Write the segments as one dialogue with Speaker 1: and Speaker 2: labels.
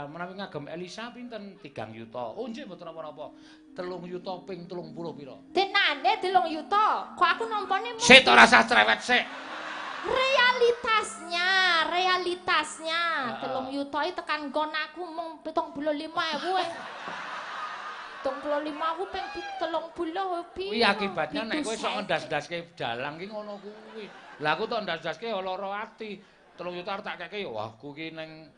Speaker 1: Menawi ngagem Elisa pinten? 3 yuta. Oh nggih mboten napa-napa. 3 yuta ping 30 pira?
Speaker 2: Tenane 3 yuta. Kok aku nampane mung
Speaker 1: Sik ora usah cerewet sik.
Speaker 2: Realitasnya, realitasnya 3 yuta iki tekan nggon aku mung 75.000 e. 75.000 ping 30 piro?
Speaker 1: Kuwi akibatnya nek kowe sok ngendas-ndaske dalang ki ngono kuwi. Lah aku tok ndas-ndaske ya lara ati. 3 yuta arep tak keke ya wah aku ki ning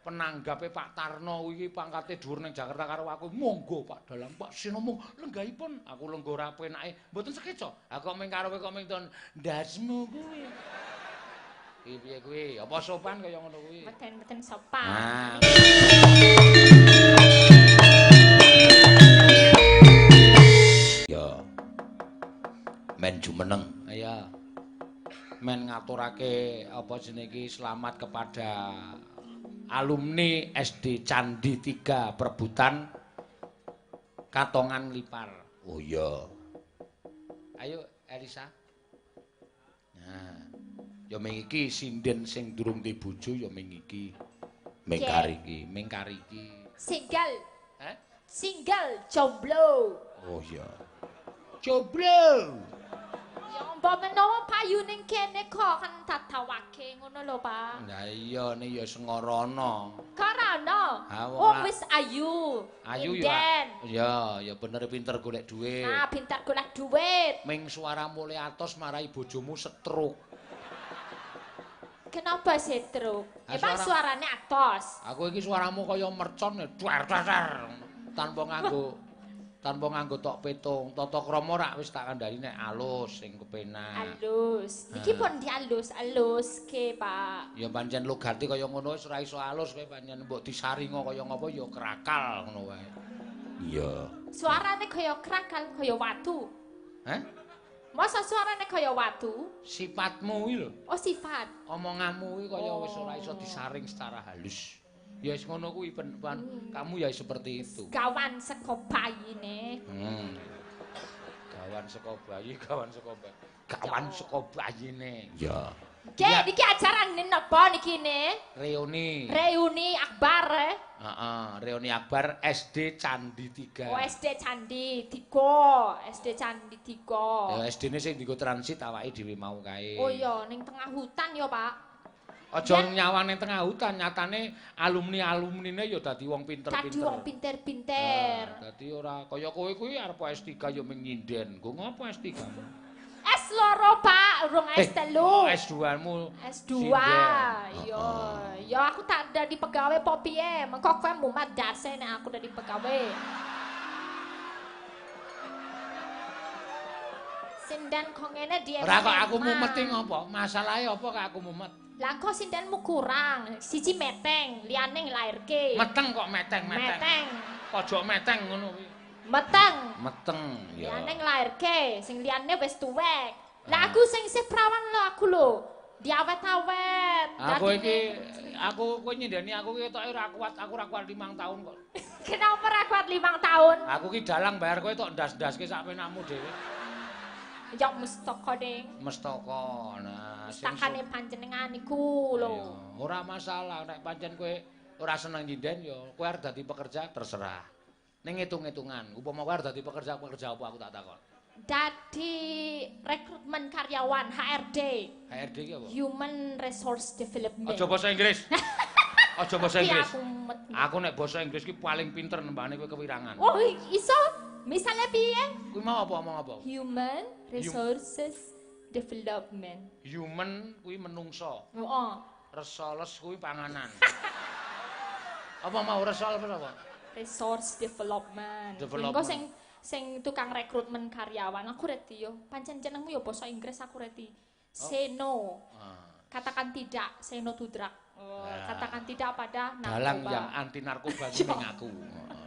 Speaker 1: penanggape Pak Tarno iki pangkate dhuwur ning Jakarta karo aku. Monggo Pak Dalang, Pak Sinomo lenggahipun. Aku lenggo ora penake. Mboten sekeca. Aku kok ming karo kowe kok ming ton ndasmu kuwi. Iki piye kuwi? Apa sopan kaya ngono kuwi?
Speaker 2: Mboten-mboten sopan.
Speaker 1: Nah. Ya. Men jumeneng. Iya. Men ngaturake apa jenenge iki selamat kepada alumni SD Candi 3 Perbutan Katongan Lipar. Oh iya. Ayo Elisa. Nah, ya ming iki sinden sing durung duwe bojo ya ming iki. Ming kari iki, ming kari iki.
Speaker 2: Single.
Speaker 1: Heh?
Speaker 2: Single jomblo.
Speaker 1: Oh iya. Jomblo.
Speaker 2: Ya mbok menawa payu ning kene kok kan tatawake ngono lho, Pak.
Speaker 1: Lah iya ne ya sengorana.
Speaker 2: Karana. Wong wis ayu.
Speaker 1: Ayu ya. Ya, ya bener pinter golek dhuwit.
Speaker 2: Ah, pinter golek dhuwit.
Speaker 1: Ming suaramu le atos marai bojomu stroke.
Speaker 2: Kenapa stroke? Emang suarane atos.
Speaker 1: Aku iki suaramu kaya mercon duar duar tanpa nganggo tok petung, tata krama rak wis tak kandhani nek alus sing kepenak.
Speaker 2: Alus. Niki pun dialus-aluske, Pak.
Speaker 1: Ya pancen logate kaya ngono wis ora iso alus kowe pancen mbok disaringa kaya ngapa ya krakal ngono wae. Iya.
Speaker 2: Suarane kaya krakal kaya watu.
Speaker 1: Heh?
Speaker 2: Masa suarane kaya watu?
Speaker 1: Sifatmu kuwi lho.
Speaker 2: Oh, sifat.
Speaker 1: Omonganmu kuwi kaya wis ora iso disaring secara halus. Ya wis ngono kuwi kamu ya seperti itu.
Speaker 2: Gawan saka bayine.
Speaker 1: Gawan saka bayi, gawan saka bayi. Gawan saka bayine. Ya.
Speaker 2: Nggih, niki ajaran napa niki ne?
Speaker 1: Reuni.
Speaker 2: Reuni Akbar.
Speaker 1: Heeh, Reuni Akbar SD Candi 3.
Speaker 2: Oh, SD Candi 3, SD Candi 3.
Speaker 1: Ya SD-ne sing dienggo transit awake dhewe mau kae.
Speaker 2: Oh iya, ning tengah hutan ya, Pak.
Speaker 1: Aja nyawang ning tengah hutan, nyatane alumni-alumnine ya dadi wong pinter-pinter.
Speaker 2: Dadi wong pinter-pinter.
Speaker 1: Dadi ora kaya kowe kuwi arep S3 ya mung nyinden. Nggo ngopo S3?
Speaker 2: S2, Pak, urung S3.
Speaker 1: S2-mu.
Speaker 2: S2. Iya, ya aku tak dadi pegawe po piye? Mengko kowe mumat dase nek aku dadi pegawe. Sinden kok ngene dia.
Speaker 1: Ora kok aku mumet iki ngopo? Masalahe apa kok aku mumet?
Speaker 2: Lah kok sindenmu kurang, siji meteng, liyane nglairke.
Speaker 1: Meteng kok meteng-meteng.
Speaker 2: Meteng.
Speaker 1: Pojok meteng ngono kuwi.
Speaker 2: Meteng.
Speaker 1: Meteng ya.
Speaker 2: Liyane nglairke, sing liyane wis tuwek. Lah aku sing isih prawan lho aku lho. Diawet-awet.
Speaker 1: Aku iki aku kowe nyindeni aku ki ketoke ora kuat, aku ora kuat 5 tahun kok.
Speaker 2: Kenapa ora kuat 5 tahun?
Speaker 1: Aku ki dalang bayar kowe tok ndas-ndaske sak penakmu dhewe.
Speaker 2: Ya mestaka, Ding.
Speaker 1: Mestaka. Nah,
Speaker 2: mestakane panjenengan iku lho.
Speaker 1: Ora masalah nek pancen kowe ora seneng nyinden ya kowe arep dadi pekerja terserah. Ning ngitung-ngitungan, upama kowe arep dadi pekerja-pekerja apa aku tak takon.
Speaker 2: Dadi rekrutmen karyawan HRD.
Speaker 1: HRD ki apa?
Speaker 2: Human Resource Development.
Speaker 1: Aja basa Inggris. Aja basa Inggris.
Speaker 2: Aku
Speaker 1: nek basa Inggris ki paling pinter nembane kowe kewirangan.
Speaker 2: Oh, iso. Misalnya piye?
Speaker 1: Kuwi mau apa omong apa?
Speaker 2: Human Resources Development.
Speaker 1: Human kuwi menungso.
Speaker 2: Heeh.
Speaker 1: Resoles kuwi panganan. Apa mau resol apa?
Speaker 2: Resource Development. Engko sing tukang rekrutmen karyawan aku reti yo. Pancen jenengmu yo basa Inggris aku reti. Seno. Katakan tidak, say no to drug. Oh, katakan tidak pada narkoba.
Speaker 1: Dalang yang anti narkoba kuwi ning aku.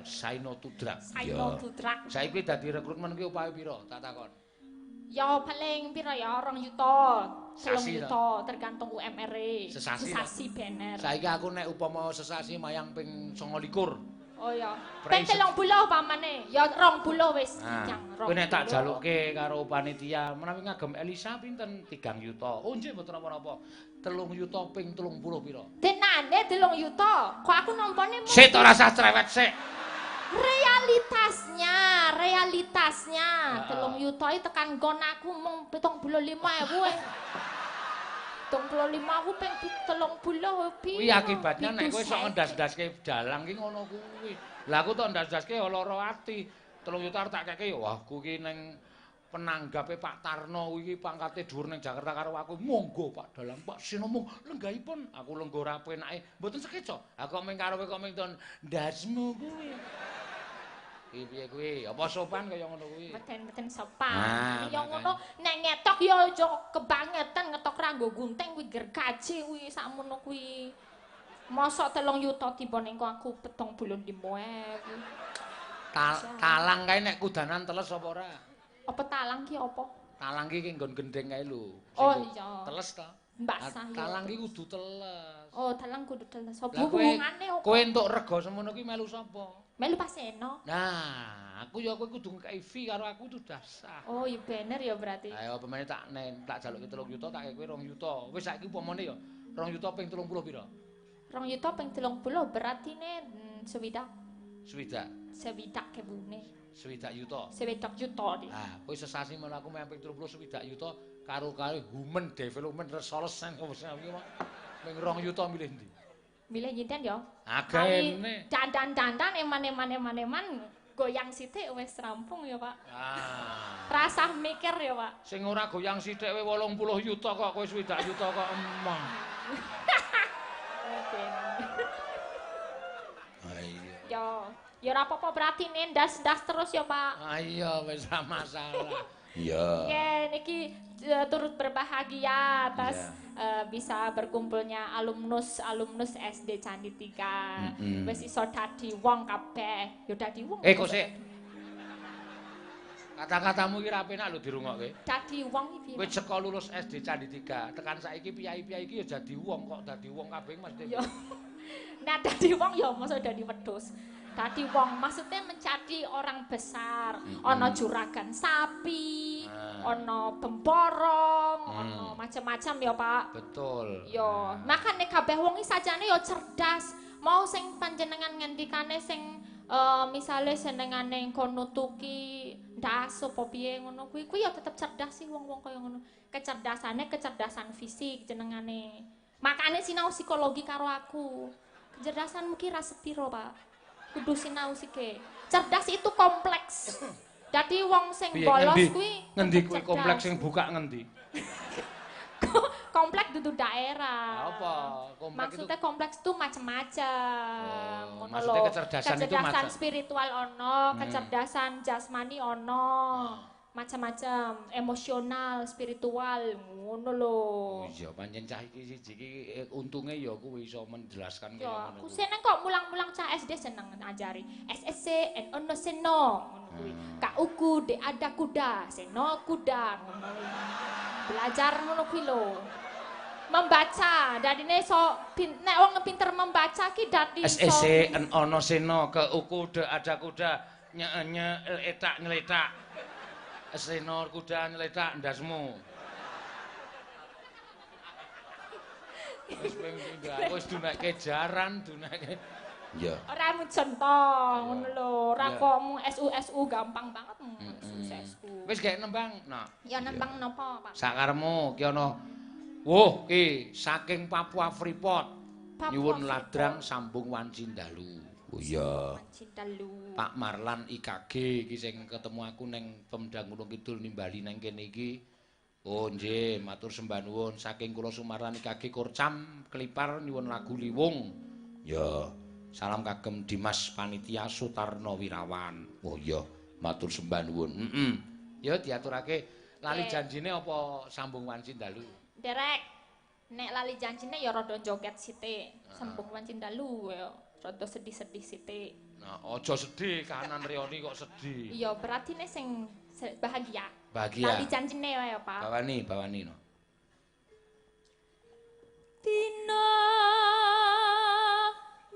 Speaker 1: Say no to drug.
Speaker 2: Say no to drug.
Speaker 1: Saiki dadi rekrutmen ki upahe pira? Tak takon.
Speaker 2: Ya paling pira ya 2 yuta, 3 yuta tergantung UMR-e.
Speaker 1: Sesasi
Speaker 2: bener.
Speaker 1: Saiki aku nek upama sesasi mayang ping 29.
Speaker 2: Oh iya. Ping 30 pamane. Ya 20 wis.
Speaker 1: Kowe nek tak jalukke karo panitia menawi ngagem Elisa pinten? 3 yuta. Oh nggih mboten napa-napa. 3 yuta ping 30 pira?
Speaker 2: Tenane 3 yuta. Kok aku nampane mung
Speaker 1: sik ora usah cerewet sik.
Speaker 2: Realitasnya, realitasnya 3 yuta iki tekan nggon aku mung 75.000 e. 75 aku ping 30 piye.
Speaker 1: Kuwi akibatnya nek kowe sok ngendas-ndaske dalang ki ngono kuwi. Lah aku tok ndas-ndaske ya lara ati. 3 yuta arep tak keke ya wah aku ki ning penanggape Pak Tarno kuwi pangkate dhuwur ning Jakarta karo aku. Monggo Pak Dalang, Pak Seno mung lenggahipun. Aku lenggo ora penake. Mboten sekeca. Aku mung karo kowe kok mung ndasmu kuwi. Piye piye kuwi? Apa sopan kaya ngono kuwi?
Speaker 2: Mboten-mboten sopan. Ya ngono nek ngetok ya aja kebangetan ngetok ra nggo gunting kuwi gergaji kuwi sakmono kuwi. Mosok 3 yuta tiba ning aku 75.000.
Speaker 1: Talang kae nek kudanan teles apa ora?
Speaker 2: Apa talang ki apa?
Speaker 1: Talang ki nggon gendeng kae lho.
Speaker 2: Oh iya.
Speaker 1: Teles ta?
Speaker 2: Mbak.
Speaker 1: Talang ki kudu teles.
Speaker 2: Oh, talang kudu teles. Apa hubungane apa?
Speaker 1: Kowe entuk rega semono ki melu sapa?
Speaker 2: Melu Paseno.
Speaker 1: Nah, aku ya kowe kudu ngekeki fee karo aku itu udah sah.
Speaker 2: Oh, iya bener ya berarti.
Speaker 1: Ayo pemene tak tak jaluki 3 yuta, tak kei kowe 2 yuta. Wis saiki upamane ya 2 yuta ping 30 pira?
Speaker 2: 2 yuta ping 30 beratine swidak.
Speaker 1: Swidak.
Speaker 2: Swidak kebune.
Speaker 1: Swidak yuta.
Speaker 2: Swidak yuta.
Speaker 1: Ah, kowe sesasi melu aku meh ping 30 swidak yuta karo karo human development resource sing ming 2 yuta milih ndi?
Speaker 2: Milih nyinten ya.
Speaker 1: Agene.
Speaker 2: Dandan-dandan eman-eman-eman-eman goyang sithik wis rampung ya, Pak.
Speaker 1: Ah.
Speaker 2: Rasah mikir ya, Pak.
Speaker 1: Sing ora goyang sithik kowe 80 yuta kok kowe swidak yuta kok emah. Ah iya.
Speaker 2: Ya, ya ora apa-apa berarti nendas-ndas terus ya, Pak.
Speaker 1: Ah iya wis ora masalah. Iya.
Speaker 2: Nggih, niki turut berbahagia atas bisa berkumpulnya alumnus SD Candi 3. Wis iso dadi wong kabeh. Ya dadi wong.
Speaker 1: Eh kok sik. Kata-katamu iki ra penak lho dirungokke.
Speaker 2: Dadi wong iki piye?
Speaker 1: Wis saka lulus SD Candi 3, tekan saiki piyai-piyai iki ya dadi wong kok dadi wong kabeh mesti.
Speaker 2: Ya. Nah dadi wong ya mosok dadi wedhus. Dadi wong maksudnya menjadi orang besar. Ana juragan sapi, ana pemborong, ana macam-macam ya, Pak.
Speaker 1: Betul.
Speaker 2: Ya, makane kabeh wong iki sajane ya cerdas. Mau sing panjenengan ngendikane sing misale senengane engko nutuki ndas apa piye ngono kuwi, kuwi ya tetep cerdas sih wong-wong kaya ngono. Kecerdasane kecerdasan fisik jenengane. Makane sinau psikologi karo aku. Kecerdasanmu ki ra sepiro, Pak. Kudu sinau sike. Cerdas itu kompleks. Dadi wong sing bolos kuwi
Speaker 1: ngendi kuwi kompleks sing buka ngendi?
Speaker 2: Kompleks dudu daerah.
Speaker 1: Apa? Kompleks
Speaker 2: maksudnya itu kompleks itu macem-macem.
Speaker 1: Oh, maksudnya kecerdasan itu
Speaker 2: kecerdasan spiritual ono, kecerdasan jasmani ono. Macam-macam, emosional, spiritual, ngono lho.
Speaker 1: Iya, pancen cah iki siji iki untunge ya kuwi iso menjelaskan kaya ngono.
Speaker 2: Aku seneng kok mulang-mulang cah SD seneng ngajari. SSC N ono seno ngono kuwi. K U K D ada kuda, seno kuda ngono. Belajar ngono kuwi lho. Membaca, dadine iso nek wong pinter membaca ki dadi iso
Speaker 1: SSC N ono seno K U K D ada kuda, nye nye l etak nyeletak. Seno kuda nyeletak ndasmu. Wis ping pindho aku wis dunekke jaran, dunekke. Iya.
Speaker 2: Ora mung contoh ngono lho, ora kok mung SU gampang banget SU.
Speaker 1: Wis gek nembang, nah.
Speaker 2: Ya nembang napa, Pak?
Speaker 1: Sakaremu ki ana. Wuh, ki saking Papua Freeport. Nyuwun ladrang sambung wanci dalu. Oh iya. Pak Marlan IKG iki sing ketemu aku ning Pemda Gunung Kidul nimbali nang kene iki. Oh nggih, matur sembah nuwun saking kula Sumarlan IKG Korcam Klipar nyuwun lagu Liwung. Ya, salam kagem Dimas Panitia Sutarno Wirawan. Oh iya, matur sembah nuwun. Heeh. Ya diaturake lali janjine apa sambung wanci dalu?
Speaker 2: Derek. Nek lali janjine ya rada joget sithik. Sambung wanci dalu ya. Rada sedih-sedih sithik.
Speaker 1: Nah, aja sedih, kahanan reoni kok sedih.
Speaker 2: Iya, berarti nek sing bahagia.
Speaker 1: Bahagia.
Speaker 2: Lali janjine wae ya, Pak.
Speaker 1: Bawani, bawani no.
Speaker 2: Dina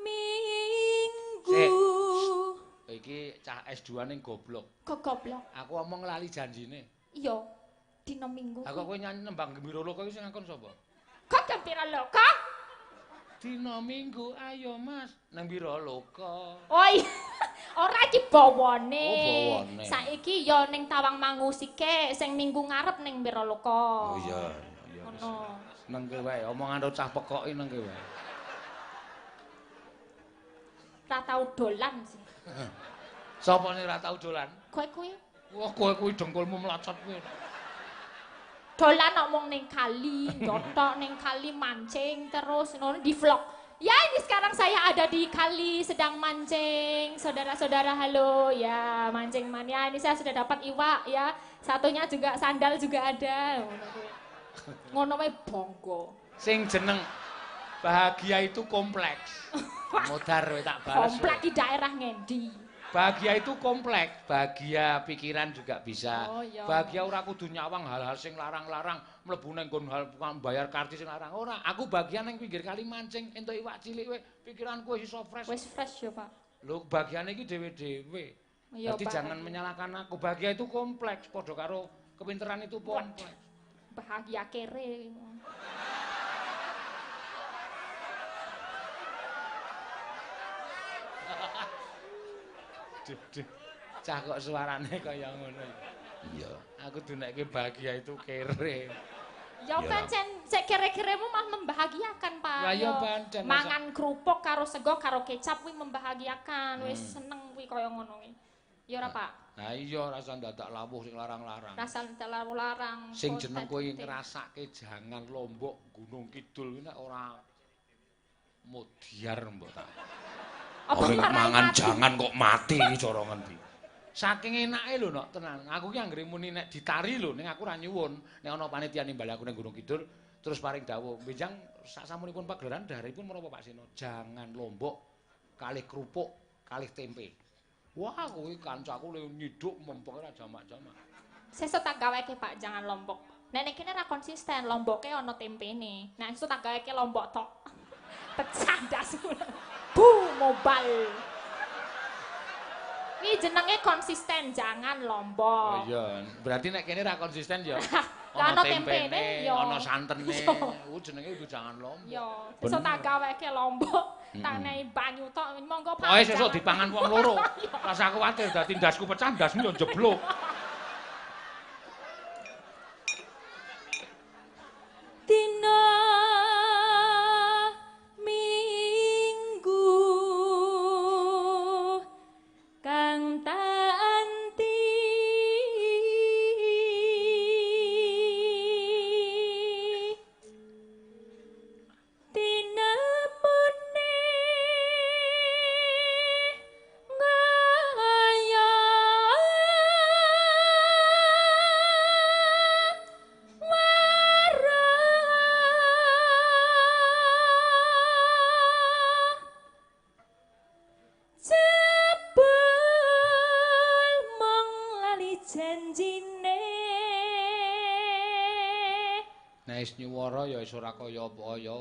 Speaker 2: Minggu.
Speaker 1: Sik, Cah S2 ning goblok.
Speaker 2: Kok goblok?
Speaker 1: Aku omong lali janjine.
Speaker 2: Iya. Dina Minggu.
Speaker 1: Lah kok kowe nyanyi nembang Gembira Loka iki sing ngakon sapa?
Speaker 2: Kok Gembira Loka?
Speaker 1: Dina Minggu ayo Mas nang Wiraloka.
Speaker 2: Oh iya. Ora iki bawane.
Speaker 1: Oh, bawane.
Speaker 2: Saiki ya ning Tawangmangu sike, sing minggu ngarep ning Wiraloka.
Speaker 1: Oh iya, iya.
Speaker 2: Ngono.
Speaker 1: Nengke wae omongan karo cah pekoki nengke wae.
Speaker 2: Ra tau dolan sih.
Speaker 1: Sapa sing ra tau dolan?
Speaker 2: Kowe kuwi.
Speaker 1: Wah, kowe kuwi dengkulmu mlocot kuwi.
Speaker 2: Dolan kok mung ning kali, njothok ning kali mancing terus ngono di vlog. Ya ini sekarang saya ada di kali sedang mancing. Saudara-saudara halo ya, mancing mania. Ini saya sudah dapat iwak ya. Satunya juga sandal juga ada. Ngono kuwi. Ngono wae bangga.
Speaker 1: Sing jeneng bahagia itu kompleks. Modar kowe tak balas.
Speaker 2: Kompleks di daerah ngendi?
Speaker 1: Bahagia itu kompleks, bahagia pikiran juga bisa.
Speaker 2: Oh, iya.
Speaker 1: Bahagia ora kudu nyawang hal-hal sing larang-larang, mlebu nang nggon hal bayar karcis sing larang. Ora, aku bahagia nang pinggir kali mancing entuk iwak cilik kowe, pikiranku wis iso fresh.
Speaker 2: Wis fresh ya, Pak.
Speaker 1: Lho, bahagiane iki dhewe-dhewe.
Speaker 2: Iya,
Speaker 1: Jadi
Speaker 2: Pak.
Speaker 1: jangan menyalahkan aku. Bahagia itu kompleks, padha karo kepinteran itu kompleks.
Speaker 2: Bahagia kere.
Speaker 1: Duh, duh. Cah kok suarane kaya ngono. Iya, aku dunekke bahagia itu kere.
Speaker 2: Ya pancen sik kere-keremu malah membahagiakan, Pak.
Speaker 1: Ya iya pancen.
Speaker 2: Mangan kerupuk karo sego karo kecap kuwi membahagiakan. Wis seneng kuwi kaya ngono kuwi. Ya ora, Pak?
Speaker 1: Lah iya rasa dadak lawuh sing larang-larang.
Speaker 2: Rasa dadak larang.
Speaker 1: Sing jeneng kowe ngrasake jangan Lombok Gunung Kidul kuwi nek ora modiar mbok tak.
Speaker 2: Apa
Speaker 1: mangan jangan kok mati iki cara ngendi. Saking enake lho nok tenan. Aku ki anggere muni nek ditari lho ning aku ora nyuwun. Nek ana panitia nimbali aku ning Gunung Kidul terus paring dawuh, "Benjang sak samunipun pagelaran dhaharipun menapa Pak Seno? Jangan Lombok kalih kerupuk, kalih tempe." Wah, kuwi kancaku le nyiduk mempeng ora jamak-jamak.
Speaker 2: Sesuk tak gaweke Pak jangan Lombok. Nek nek kene ora konsisten, Lomboke ana tempene. Nek sesuk tak gaweke Lombok tok. Pecah dasmu. Bu mobile. Ini jenenge konsisten, jangan Lombok.
Speaker 1: Oh iya, berarti nek kene ra konsisten ya.
Speaker 2: Ana tempene,
Speaker 1: ana santene. Ku jenenge kudu jangan Lombok.
Speaker 2: Yo, sesuk tak gaweke Lombok, tak nehi banyu tok. Monggo Pak.
Speaker 1: Oh, sesuk dipangan wong loro. Rasa kuwatir dadi ndasku pecah, ndasmu yo njeblok.
Speaker 2: Dina Minggu kang tak anti tinemune ngaya wara jebul mung lali janjine.
Speaker 1: Nek wis nyuwara ya wis ora kaya apa ya.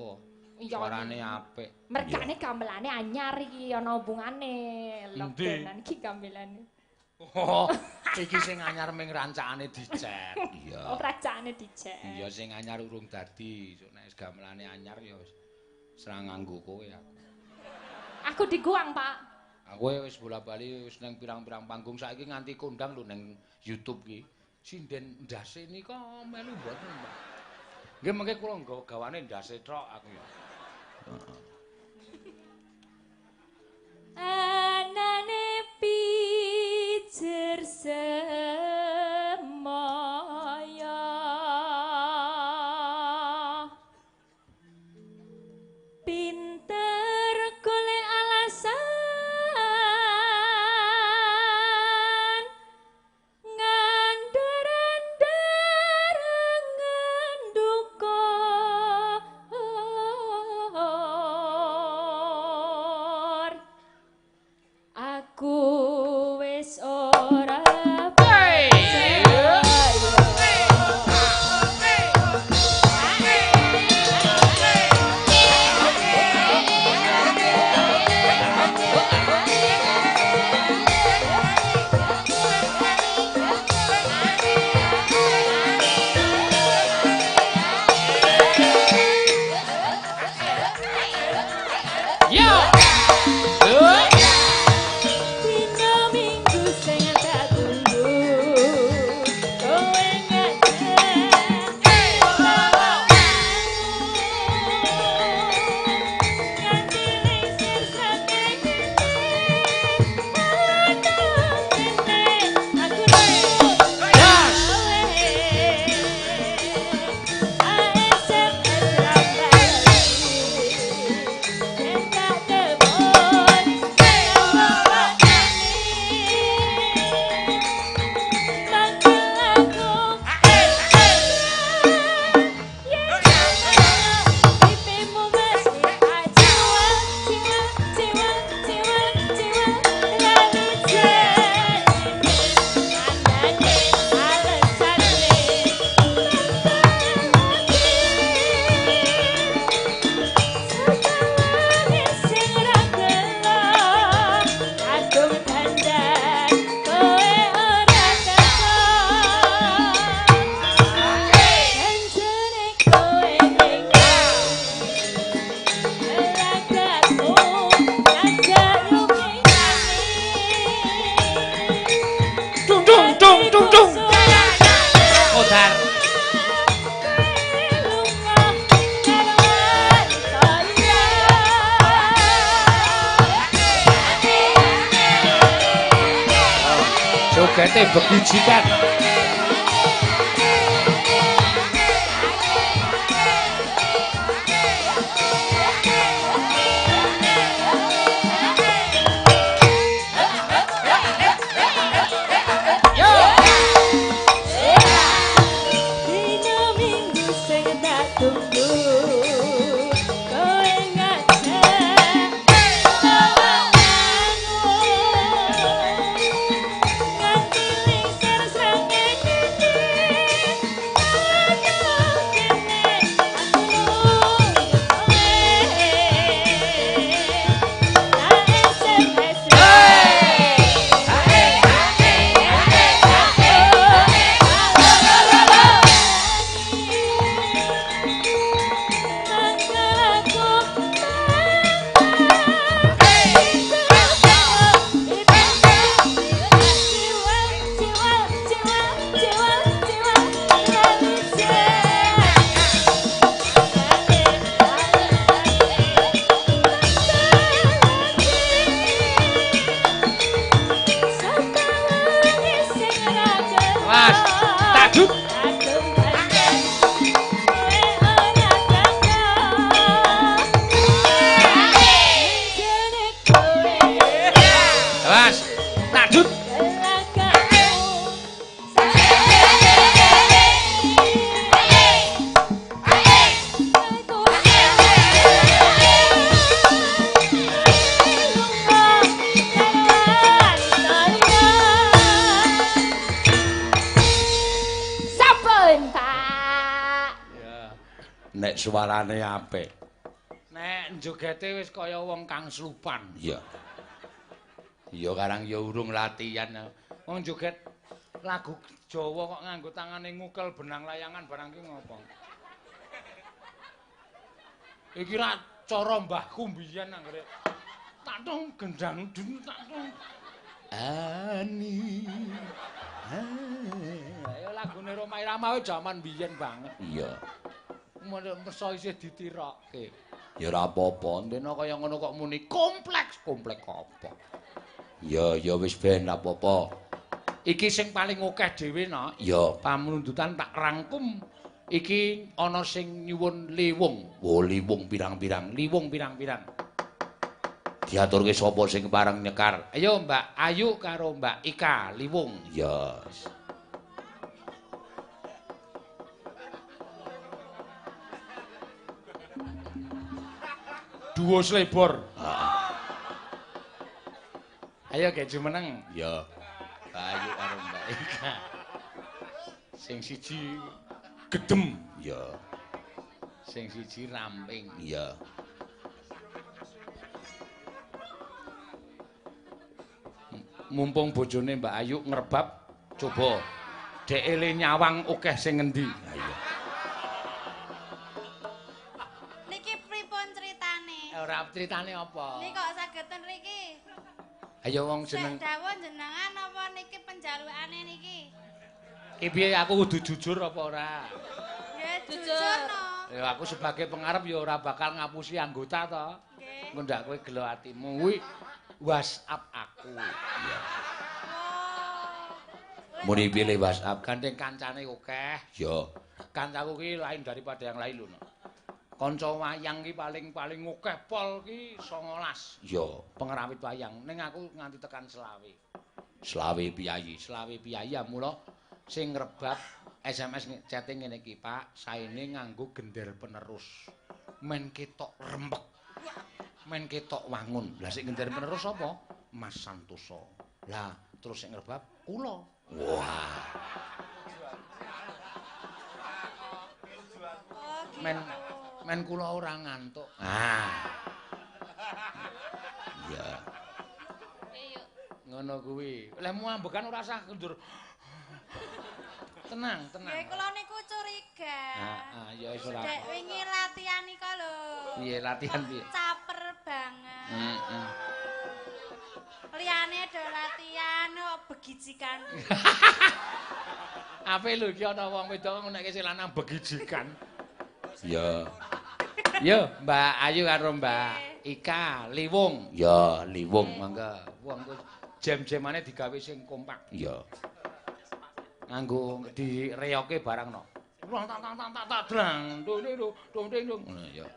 Speaker 1: Suarane apik.
Speaker 2: Mergane gamelane anyar iki ana hubungane.
Speaker 1: Endi?
Speaker 2: Lockdownan iki gamelane.
Speaker 1: Oh, iki sing anyar ming rancakane dicet. Iya.
Speaker 2: Oh, rancakane dicet.
Speaker 1: Iya sing anyar urung dadi. Sok nek wis gamelane anyar ya wis ora nganggo kowe aku.
Speaker 2: Aku diguang, Pak.
Speaker 1: Aku wis bola-bali wis nang pirang-pirang panggung saiki nganti kondang lho nang YouTube ki. Sinden ndase nika melu mboten, Pak. Nggih mengke kula nggawa gawane ndase tok aku ya. Heeh.
Speaker 2: Anane pijer semaya pinter golek alasan ngandar-andar ngenduka aku wis ora percaya.
Speaker 1: Jogete begijikan. Suarane apik. Nek njogete wis kaya wong kang slupan. Iya. Iya karang ya urung latihan. Wong joget lagu Jawa kok nganggo tangane ngukel benang layangan barang ki ngopo? Iki ra cara mbahku mbiyen anggere tak tung gendang dun tak tung. Ani. Ayo lagune Rhoma Irama wis jaman mbiyen banget. Iya. Mesa isih ditirokke. Ya ora apa-apa, ndena kaya ngono kok muni kompleks, komplek apa? Ya ya wis ben apa-apa. Iki sing paling akeh dhewe no. Ya, pamundhutan tak rangkum. Iki ana sing nyuwun liwung. Oh, liwung pirang-pirang, liwung pirang-pirang. Diaturke sapa sing pareng nyekar? Ayo Mbak Ayu karo Mbak Ika, liwung. Ya. Duo slebor. Ayo gek jumeneng. Ya. Mbak Ayu karo Mbak Ika. Sing siji gedem. Ya. Sing siji ramping. Ya. Mumpung bojone Mbak Ayu ngrebab, coba dhek ele nyawang akeh sing ngendi. Ha iya. Ora critane apa?
Speaker 3: Niki kok saged ten mriki?
Speaker 1: Ayo wong jeneng
Speaker 3: dawuh jenengan apa niki penjalukane niki?
Speaker 1: Ki piye aku kudu jujur apa ora?
Speaker 3: Ya jujur no.
Speaker 1: Ya aku sebagai pengarep ya ora bakal ngapusi anggota to.
Speaker 3: Nggih.
Speaker 1: Engko ndak kowe gelo atimu kuwi WhatsApp aku. Iya. Muni pilih WhatsApp gandeng kancane akeh. Ya. Kancaku ki lain daripada yang lain lho. No. Kanca wayang ki paling-paling akeh pol ki 19. Ya, pengrawit wayang. Ning aku nganti tekan selawe. Selawe piyayi, selawe piyayi ya mula sing ngrebab SMS chatting ngene iki, Pak, saene nganggo gender penerus. Men ketok rempek. Men ketok wangun. Lah sing gender penerus sapa? Mas Santoso. Lah terus sing ngrebab kula. Wah. Men kula ora ngantuk. Ah. Iya. Ngono kuwi. Lehmu ambekan ora usah ndur. Tenang, tenang.
Speaker 3: Nggih kula niku curiga.
Speaker 1: Heeh, ya wis ora.
Speaker 3: Dek wingi latihan nika lho.
Speaker 1: Piye latihan piye?
Speaker 3: Caper banget.
Speaker 1: Heeh.
Speaker 3: Liyane do latihan kok begijikan.
Speaker 1: Ape lho iki ana wong wedok nek sing lanang begijikan. Ya. Yo, Mbak Ayu karo Mbak Ika, Liwung. Ya, Liwung mangga. Wong ku Jam-jamane digawe sing kompak. Iya. Nganggo direyoke barang no. Tak tak tak tak tak drang. Dung dung dung dung. Ngono ya.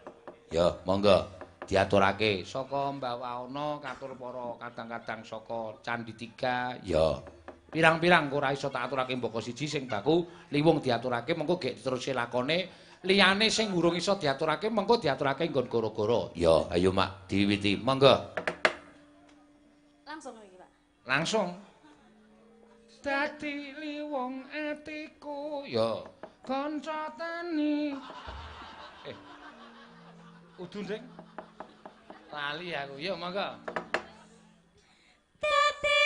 Speaker 1: Ya, monggo diaturake saka Mbah Waana katur para kadang-kadang saka Candi 3. Ya. Pirang-pirang ora iso tak aturake mboko siji sing baku liwung diaturake mengko gek diteruske lakone liyane sing urung iso diaturake mengko diaturake nggon goro-goro. Ya, ayo Mak diwiwiti. Monggo.
Speaker 3: Langsung iki, Pak.
Speaker 1: Langsung. Dadi liwung atiku ya kanca tani. Udu nding. Lali aku. Ya monggo.
Speaker 3: Dadi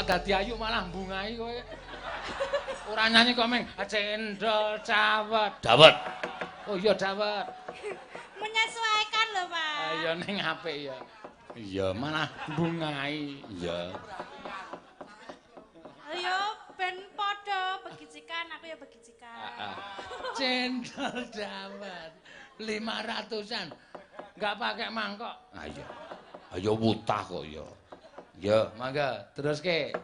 Speaker 1: Dadi ayu malah mbungahi kowe. Ora nyanyi kok meng cendol cawet. Dawet. Oh iya dawet.
Speaker 3: Menyesuaikan lho, Pak.
Speaker 1: Iya ning apik ya. Iya malah mbungahi. Iya.
Speaker 3: Ayo ben padha begicikan, aku ya begicikan.
Speaker 1: Heeh. Cendol dawet 500-an. Enggak pakai mangkok. Ah iya. Ayo wutah kok ya. Ya, mangga teruske.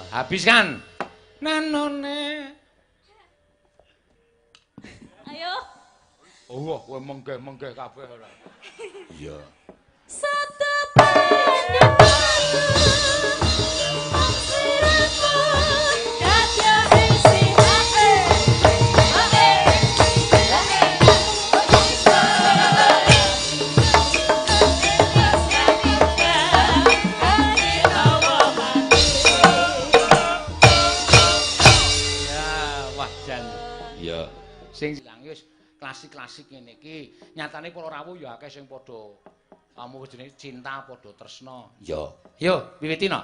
Speaker 1: Habiskan. Nanone.
Speaker 3: Ayo.
Speaker 1: Oh, kowe menggeh-menggeh kabeh ora. Iya. Sing ilang wis klasik-klasik ngene iki. Nyatane para rawuh ya akeh sing padha Kamu wis jenenge cinta padha tresna. Iya. Yo, wiwiti no.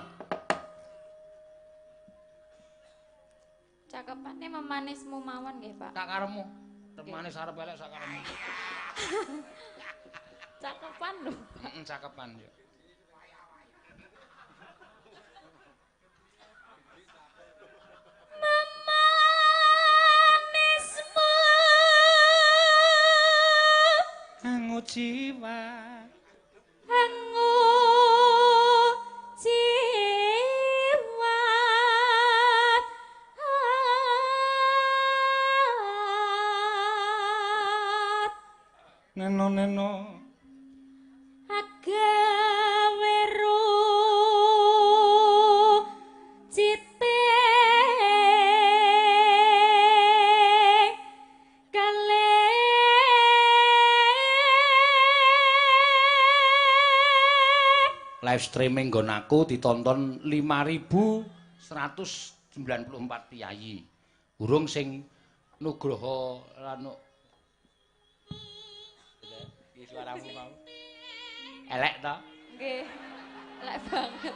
Speaker 3: Cakepane memanismu mawon nggih, Pak.
Speaker 1: Sak karepmu. Manis arep elek sak karepmu.
Speaker 3: Cakepan lho.
Speaker 1: Heeh, cakepan yo.
Speaker 3: Memanismu
Speaker 1: angu jiwa.
Speaker 3: Angu jiwa.
Speaker 1: Neno neno
Speaker 3: agawe cite kale
Speaker 1: live streaming nggon aku ditonton 5.194 piyayi. Urung sing Nugroho lan iki suaramu mau. Elek to?
Speaker 3: Nggih. Elek banget.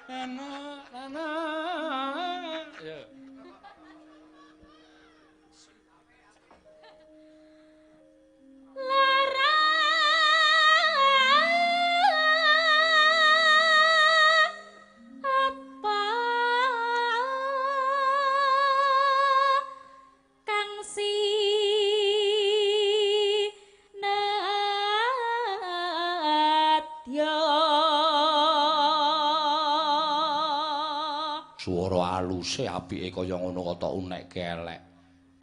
Speaker 1: Nana nana. Ya.
Speaker 3: Lara apa kang sinadya.
Speaker 1: Swara aluse apike kaya ngono kok tok unekke elek.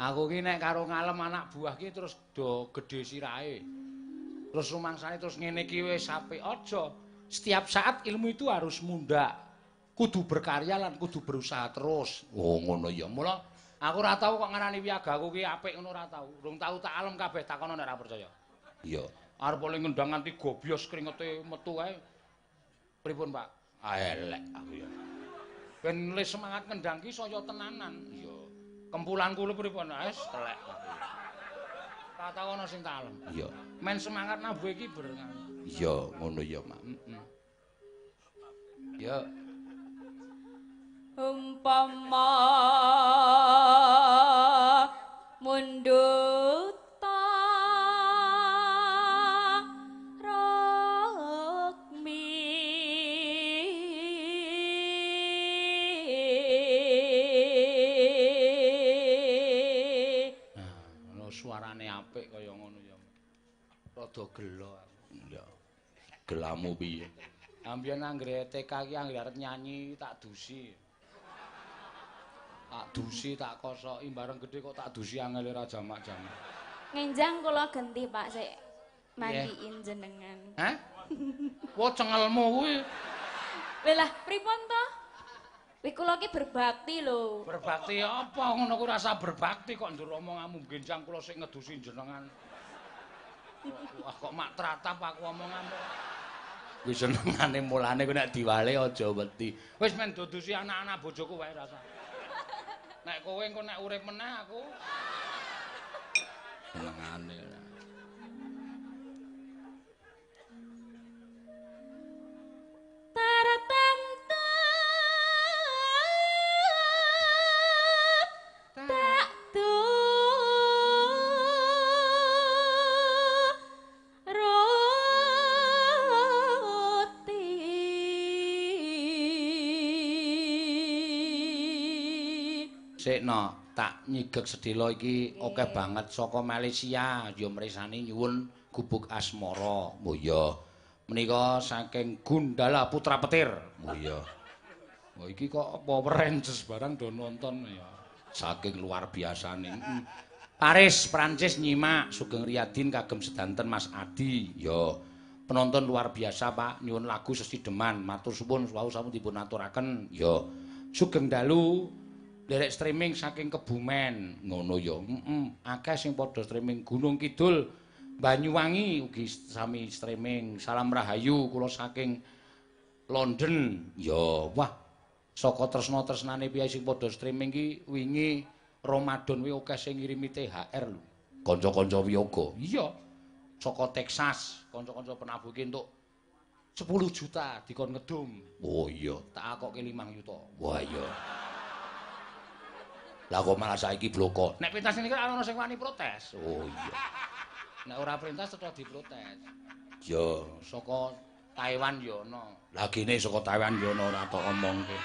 Speaker 1: Aku ki nek karo ngalem anak buah ki terus do gedhe sirahe. Terus rumangsane terus ngene iki wis apik aja. Setiap saat ilmu itu harus mundak. Kudu berkarya lan kudu berusaha terus. Oh ngono ya. Mula aku ora tau kok ngarani wiyagaku ki apik ngono ora tau. Urung tau tak alem kabeh takono nek ora percaya. Iya. Arep oleh ngendang nganti gobyos kringete metu kae. Pripun, Pak? Ah elek aku ya. Ben le semangat ngendang ki saya tenanan. Iya. Kempulanku lho pripun? Wis telek. Tak tau ana sing tak alem. Iya. Men semangat nabuh iki berenang. Iya, ngono ya, Mak. Heeh. Ya.
Speaker 3: Umpama mundut rukmi.
Speaker 1: Nah, ngono suarane apik kaya ngono ya. Rada gelo aku. Ya. Gelamu piye? Ambiyen anggere TK ki anggere arep nyanyi tak dusi. Tak dusi, tak kosoki bareng gedhe kok tak dusi angele ra jamak-jamak.
Speaker 3: Ngenjang kula genti, Pak, sik mandiin jenengan.
Speaker 1: Hah? Wah, cengelmu kuwi.
Speaker 3: Lha lah, pripun to? Kuwi kula ki berbakti lho.
Speaker 1: Berbakti apa ngono kuwi rasa berbakti kok ndur omonganmu genjang kula sik ngedusi jenengan. Wah, kok mak tratap aku omonganmu. Kuwi senengane mulane kuwi nek diwale aja wedi. Wis men dudusi anak-anak bojoku wae rasa. Nek kowe engko nek urip meneh aku senengane.
Speaker 3: Taratamta tak turuti.
Speaker 1: Sikno, tak nyigek sedhela iki akeh banget saka Malaysia ya mresani nyuwun Gubuk Asmara. Oh iya. Menika saking Gundala Putra Petir. Oh iya. Oh iki kok Power Rangers barang do nonton ya. Saking luar biasane. Paris, Prancis nyimak Sugeng Riyadin kagem sedanten Mas Adi. Ya. Penonton luar biasa, Pak. Nyuwun lagu sesideman. Matur suwun wau sampun dipun aturaken. Ya. Sugeng dalu derek streaming saking Kebumen. Ngono ya. Heeh. Akeh sing padha streaming Gunung Kidul, Banyuwangi ugi sami streaming. Salam rahayu kula saking London. Ya, wah. Saka tresna-tresnane piye sing padha streaming ki wingi Ramadan kuwi akeh sing ngirimi THR lho. Kanca-kanca wiyaga. Iya. Saka Texas, kanca-kanca penabuh ki entuk 10 juta dikon ngedum. Oh iya, tak akoke 5 yuta. Wah iya. Lah kok malah saiki bloko. Nek pentas ngene iki ana sing wani protes. Oh iya. Nek ora pentas tetep diprotes. Ya, saka Taiwan ya ana. Lah kene saka Taiwan ya ana ora tok omongke.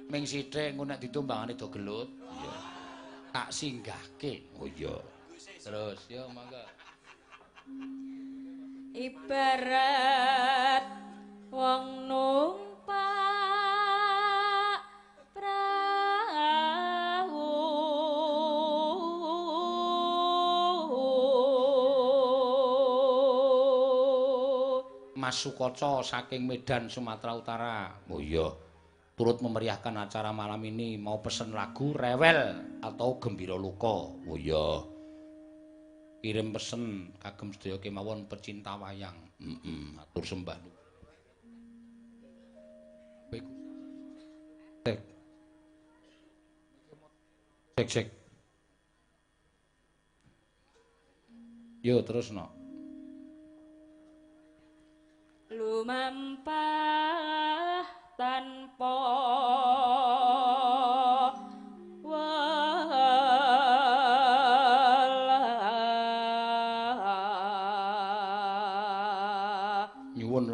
Speaker 1: Ming sithik engko nek ditumbangane do gelut. Iya. Tak singgahke. Oh iya. Terus ya monggo.
Speaker 3: Ibarat wong numpak prahu
Speaker 1: Mas Sukoco saking Medan Sumatera Utara. Oh iya, turut memeriahkan acara malam ini mau pesen lagu Rewel atau Gembira Luka. Oh iya. Kirim pesen kagem sedaya kemawon pecinta wayang. Atur sembah nuwun. Cek. Cek cek. Yo terus no.
Speaker 3: Lumampah tanpa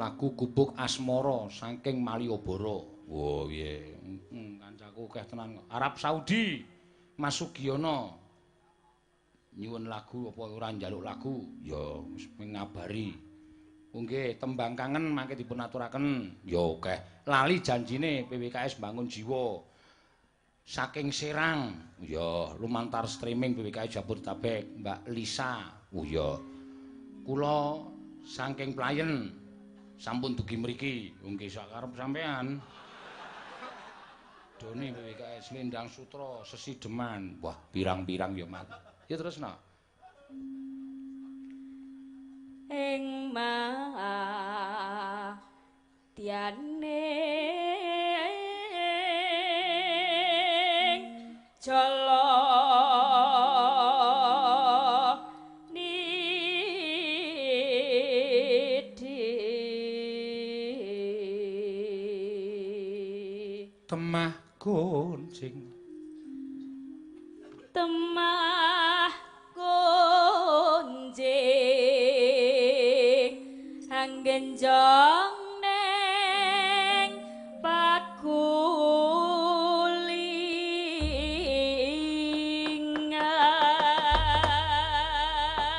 Speaker 1: lagu Gubuk Asmara saking Malioboro. Wah, piye? Kancaku akeh tenan. Arab Saudi, Mas Sugiono. Nyuwun lagu apa ora njaluk lagu? Ya wis ngabari. Nggih, tembang kangen mangke dipun aturaken. Ya akeh. Lali janjine PWKS Bangun Jiwa. Saking Serang. Ya, lumantar streaming PWKS Jabodetabek, Mbak Lisa. Oh ya. Kula saking Playen. Sampun dugi mriki, nggih sak karep sampean. Doni PWKS Lendang Sutra Sesideman. Wah, pirang-pirang ya mat. Ya terus no.
Speaker 3: Ing matiane jala
Speaker 1: Temah kuncing,
Speaker 3: temah kuncing, anggenjong neng pakulingan.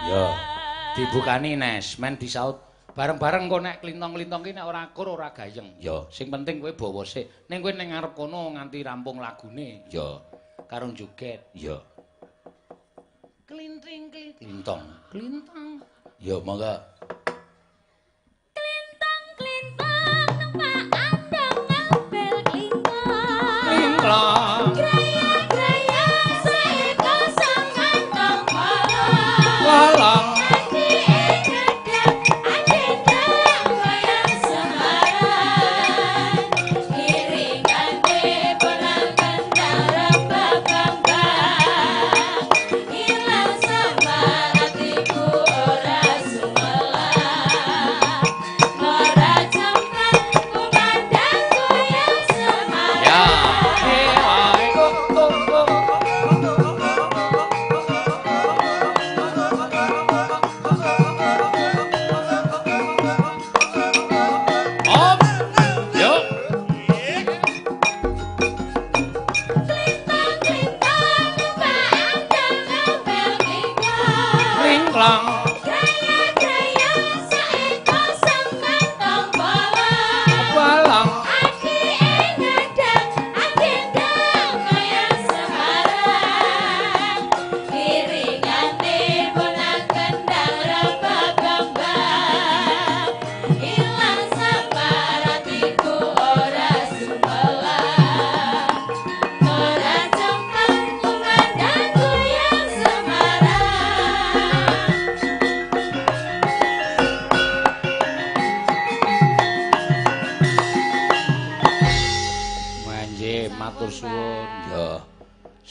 Speaker 1: Yo, dibukani Nes, men disaut. Bareng-bareng kok nek klintong-klintong ki nek ora akur ora gayeng. Ya, sing penting kowe bawa sik. Ning kowe ning ngarep kono nganti rampung lagune. Ya, karo joget. Ya. Klinting klintong, klintong. Ya, monggo.
Speaker 3: Klintong klintong numpak andong ngambil klintong.
Speaker 1: Klintong.
Speaker 3: Graya-graya saeka sang kantong bolong.
Speaker 1: Bolong.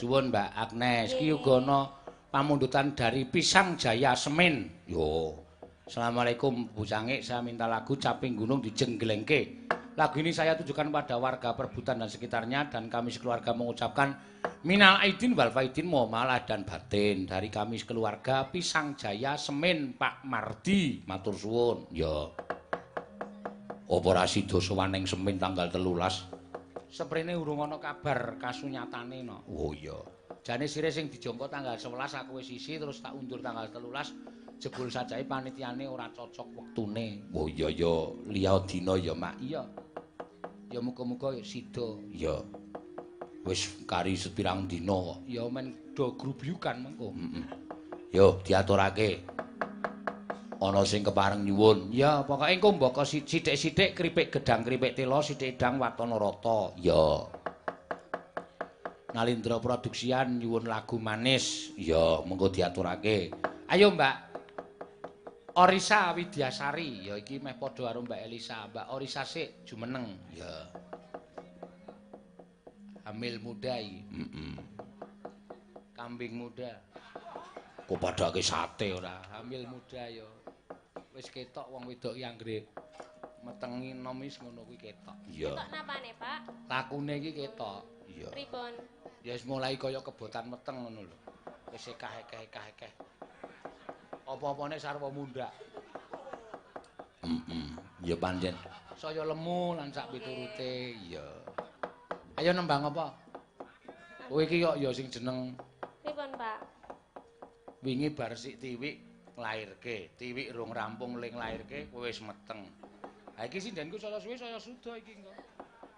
Speaker 1: Suwun Mbak Agnes, iki uga ana Pamundutan dari Pisang Jaya Semen. Yo. Assalamualaikum Bu Cangik, saya minta lagu Caping Gunung Dijengglengke. Lagu ini saya tujukan pada warga Perbutan dan sekitarnya dan kami sekeluarga mengucapkan minal aidin wal faidin, mohon maaf dan batin dari kami sekeluarga Pisang Jaya Semen, Pak Mardi. Matur suwun. Yo. Operasi dosowan ning Semen tanggal 13. Seprene urung ana kabar kasunyatane no. Oh iya. Jane sire sing dijangka tanggal 11 aku wis isi terus tak undur tanggal 13. Jebul sajae panitiane ora cocok wektune. Oh iya ya, liya dina ya, Mak. Iya. Ya muga-muga ya sida. Iya. Wis kari sepirang dina kok. Ya men do grubyukan mengko. Heeh. Yo diaturake. Ana sing kepareng nyuwun. Ya, pokoke engko mbaka sithik-sithik kripik gedang kripik tela, sithik edang watana rata. Ya. Nalindra Produksian nyuwun lagu manis. Ya, mengko diaturake. Ayo, Mbak. Orisa Widyasari, ya iki meh padha karo Mbak Elisa. Mbak Orisa sik jumeneng. Ya. Hamil muda iki. Heeh. Kambing muda. Kok padhake sate ora? Hamil muda ya. Wis ketok wong wedok iki anggere metengi nom wis ngono kuwi ketok. Iya.
Speaker 3: Ketok napane, Pak?
Speaker 1: Lakune iki ketok. Iya.
Speaker 3: Pripun?
Speaker 1: Ya wis mulai kaya kebotan meteng ngono lho. Wis ekah-ekah-ekah. Apa-apane sarwa mundhak. Heeh. Ya pancen. Saya lemu lan sak piturute. Iya. Ayo nembang apa? Kowe iki kok ya sing jeneng
Speaker 3: pripun, Pak?
Speaker 1: Wingi bar sik tiwik nglairke, tiwik rung rampung ling nglairke kowe wis meteng. Ha iki sindenku saya suwe saya suda iki engko.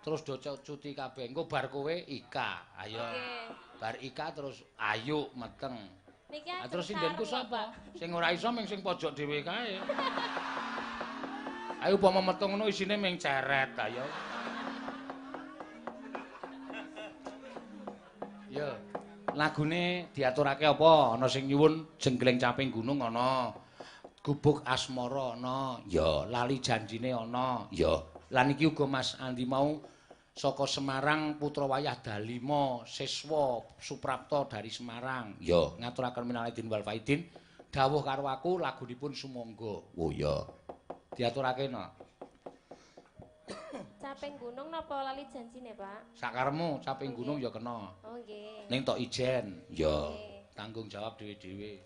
Speaker 1: Terus do cuti kabeh. Engko bar kowe Ika. Ayo. Bar Ika terus Ayu meteng. Ah, terus sindenku sapa? Sing ora iso ming sing pojok dhewe kae. Ayo upama metu ngono isine ming ceret, ayo. Yo, lagune diaturake apa? Ana sing nyuwun Jenggleng Caping Gunung ana. Gubuk Asmara ana. Ya, Lali Janjine ana. Ya. Lan iki uga Mas Andi mau saka Semarang, putra wayah Dalima Siswa Suprapto dari Semarang. Ya, ngaturaken minal aidin wal faidin. Dawuh karo aku lagunipun sumangga. Oh ya. Diaturake no.
Speaker 3: Caping Gunung napa Lali Janjine, Pak?
Speaker 1: Sakaremu Caping Gunung ya kena.
Speaker 3: Oh nggih.
Speaker 1: Ning tok ijen. Ya. Tanggung jawab dhewe-dhewe.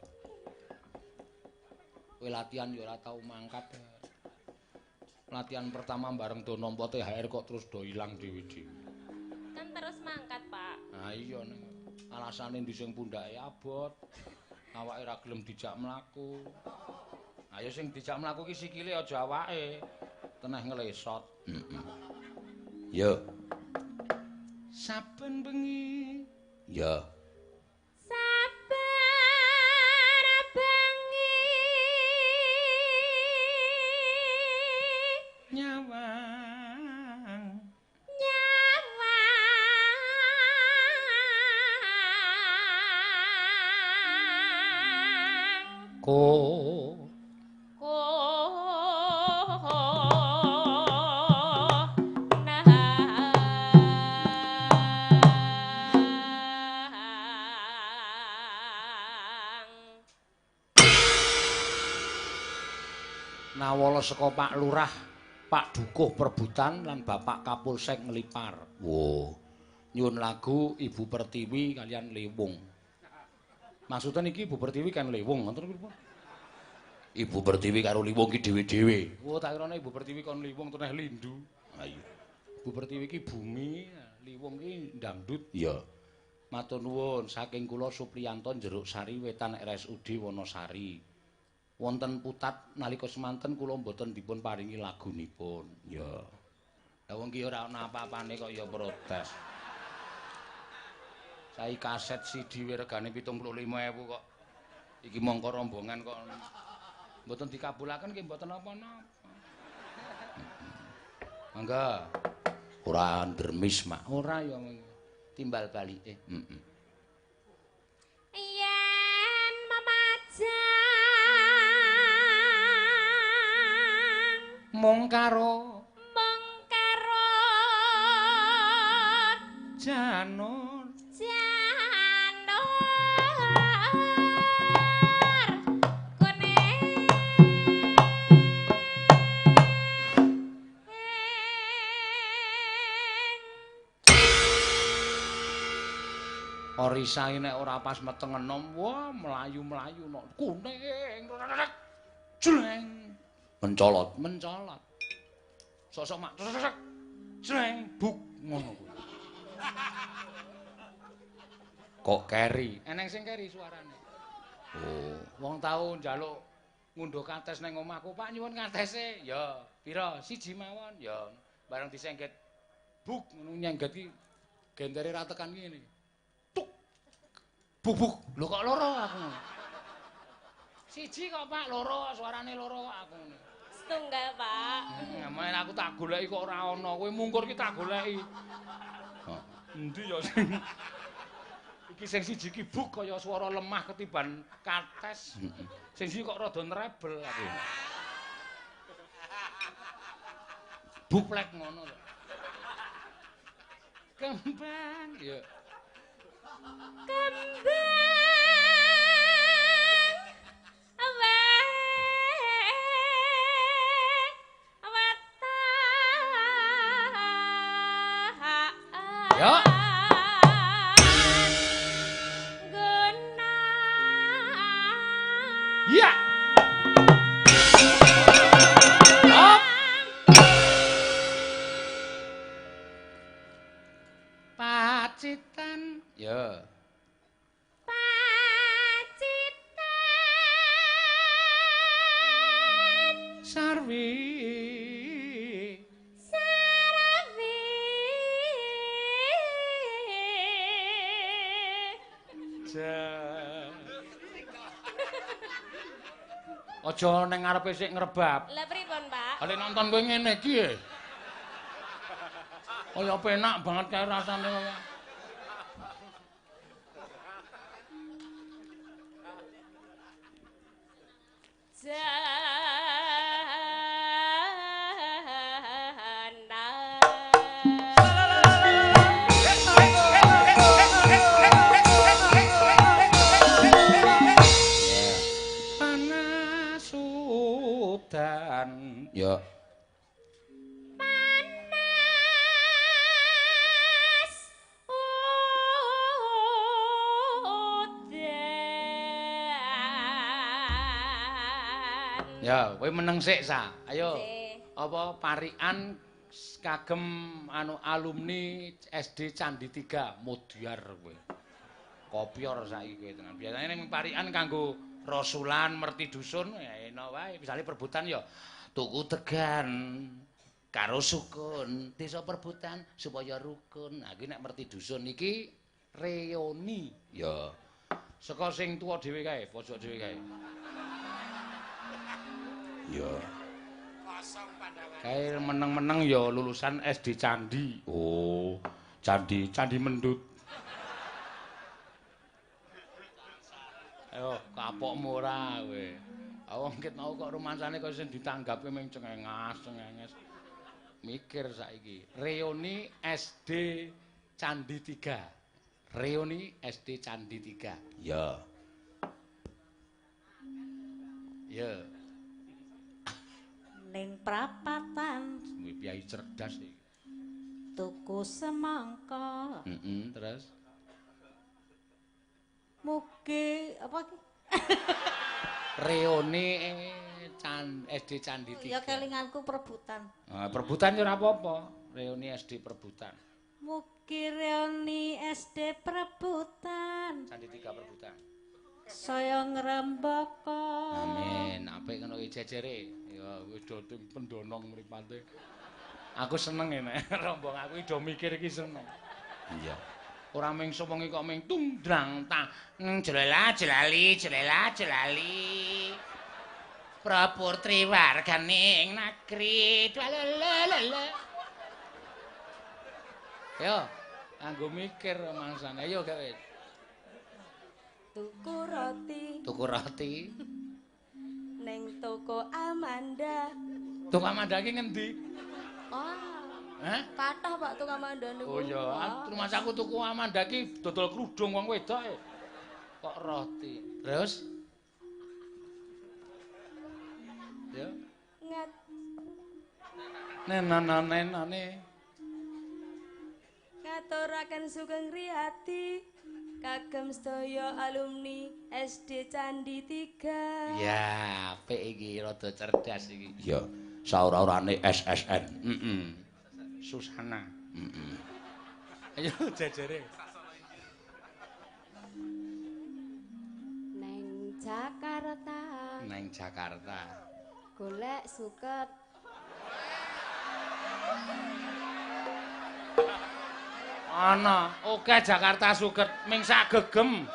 Speaker 1: Kowe latihan ya ora tau mangkat. Latihan pertama bareng do nampa THR kok terus do ilang dhewe-dhewe.
Speaker 3: Kan terus mangkat, Pak.
Speaker 1: Ha iya ning alasane ndi sing pundhake abot. Awake ora gelem dijak mlaku. Ayo sing dijak mlaku ki sikile aja awake. Teneh nglesot. Heeh. Yo. Saben bengi. Ya.
Speaker 3: Saben bengi
Speaker 1: nyawang
Speaker 3: nyawang
Speaker 1: ko nawala saka Pak Lurah, Pak Dukuh Perbutan lan Bapak Kapolsek Nglipar. Wo. Nyuwun lagu Ibu Pertiwi kalian Lewung. Maksudnya niki Ibu Pertiwi kan Lewung, ngoten pripun? Ibu Pertiwi karo Lewung ki dhewe-dhewe. Wo, tak kirane Ibu Pertiwi kon Lewung teneh lindu. Ha iya. Ibu Pertiwi ki bumi, Lewung ki dangdut. Iya. Matur nuwun saking kula Supriyanto Jeruk Sari Wetan RSUD Wonosari. Wonten putat nalika semanten kula mboten dipun paringi lagunipun. Ya. Lah wong ki ora ana apa-apane kok ya protes. Saiki kaset CD regane 75.000 kok. Iki mongko rombongan kok mboten dikabulaken nggih mboten napa-napa. Mangga. Ora ndremis, Mak. Ora ya timbal balike. Heeh.
Speaker 3: Yen memajang
Speaker 1: mung karo janur
Speaker 3: janur
Speaker 1: Orisa iki nek ora pas meteng enom, wah mlayu-mlayu nok kuning. Jreng. Mencolot, mencolot. Sosok mak jreng buk ngono kuwi. Kok keri? Eneng sing keri suarane. Oh, wong tau njaluk ngunduh kates ning omahku, Pak nyuwun katese. Ya, pira? Siji mawon. Ya, bareng disengget buk ngono nyengget ki gentere ra tekan ngene. Tuk. Buk buk. Lho kok loro aku. Siji kok Pak, loro suarane loro kok aku ngene.
Speaker 3: Setunggal, Pak.
Speaker 1: Ngamen aku tak goleki kok ora ana. Kowe mungkur ki tak goleki. Hah, endi ya sing iki sing siji ki buk kaya swara lemah ketiban kates. Sing siji kok rada nrebel aku. Buplek ngono to. Kembang ya.
Speaker 3: Kembang
Speaker 1: ya. Ya. Hop. Pacitan. Ya.
Speaker 3: Pacitan.
Speaker 1: Sarwi.
Speaker 3: Sarwi.
Speaker 1: Ja. Aja ning ngarepe sik ngrebab.
Speaker 3: Lah pripun, Pak?
Speaker 1: Ale nonton kowe ngene iki e. Kaya penak banget kae rasane kok. Ya.
Speaker 3: Panas udan.
Speaker 1: Ya, kowe meneng sik, Sa. Ayo. Apa parikan kagem anu alumni SD Candi 3 Modyar kowe. Kopior saiki kowe tenan. Biasane ning parikan kanggo rasulan merti dusun ya enak wae. Misale perbutan ya tuku tegan karo sukun, desa perbutan supaya rukun. Nah, iki nek merti dusun iki reuni. Ya. Saka sing tuwa dhewe kae, pojok dhewe kae. Ya.
Speaker 4: Kosong pandangan.
Speaker 1: Kae meneng-meneng ya lulusan SD Candi. Oh, Candi, Candi Mendut. Ayo, kapokmu ora kowe. Wong ket mau kok rumangsane kaya sing ditanggapi mung cengengas, cengenges. Mikir saiki. Reuni SD Candi 3. Reuni SD Candi 3. Ya. Ya.
Speaker 5: Ning prapatan.
Speaker 1: Kuwi piyai cerdas iki.
Speaker 5: Tuku semangka.
Speaker 1: Heeh, terus
Speaker 5: mugi apa iki?
Speaker 1: Reuni SD Candi 3.
Speaker 5: Ya kelinganku perebutan.
Speaker 1: Nah, perebutan ya ora apa-apa. Reuni SD perebutan.
Speaker 5: Mugi reuni SD perebutan.
Speaker 1: Candi 3 perebutan.
Speaker 5: Saya ngrembaka.
Speaker 1: Amin. Apik ngono iki jejere. Ya wis do pendonong mripate. Aku seneng nek rombong aku do mikir iki seneng. Iya. Ora mung sewengi kok mung tungdrang ta jelela jelali jelela jelali. Prapur triwarganing nagri. Lalalala. Yo, anggo mikir mangsane. Ayo gawe.
Speaker 3: Tuku roti.
Speaker 1: Tuku roti.
Speaker 3: Ning toko Amanda.
Speaker 1: Toko Amanda iki ngendi?
Speaker 3: Wah.
Speaker 1: Hah?
Speaker 3: Kathah Pak tuku Amanda niku.
Speaker 1: Oh iya, rumahku tuku Amanda iki dodol kerudung wong wedok e. Kok roti. Terus? Ya.
Speaker 3: Ngat.
Speaker 1: Nenanane.
Speaker 3: Ngaturaken sugeng riyati Kagem sedaya alumni SD Candi 3.
Speaker 1: Ya, apik iki, rada cerdas iki. Iya, saura-urane SSN. Heeh. Susana. Heeh. Ayo jejere.
Speaker 3: Neng Jakarta.
Speaker 1: Neng Jakarta.
Speaker 3: Golek suket.
Speaker 1: Ana, oke Jakarta suket ming sak gegem.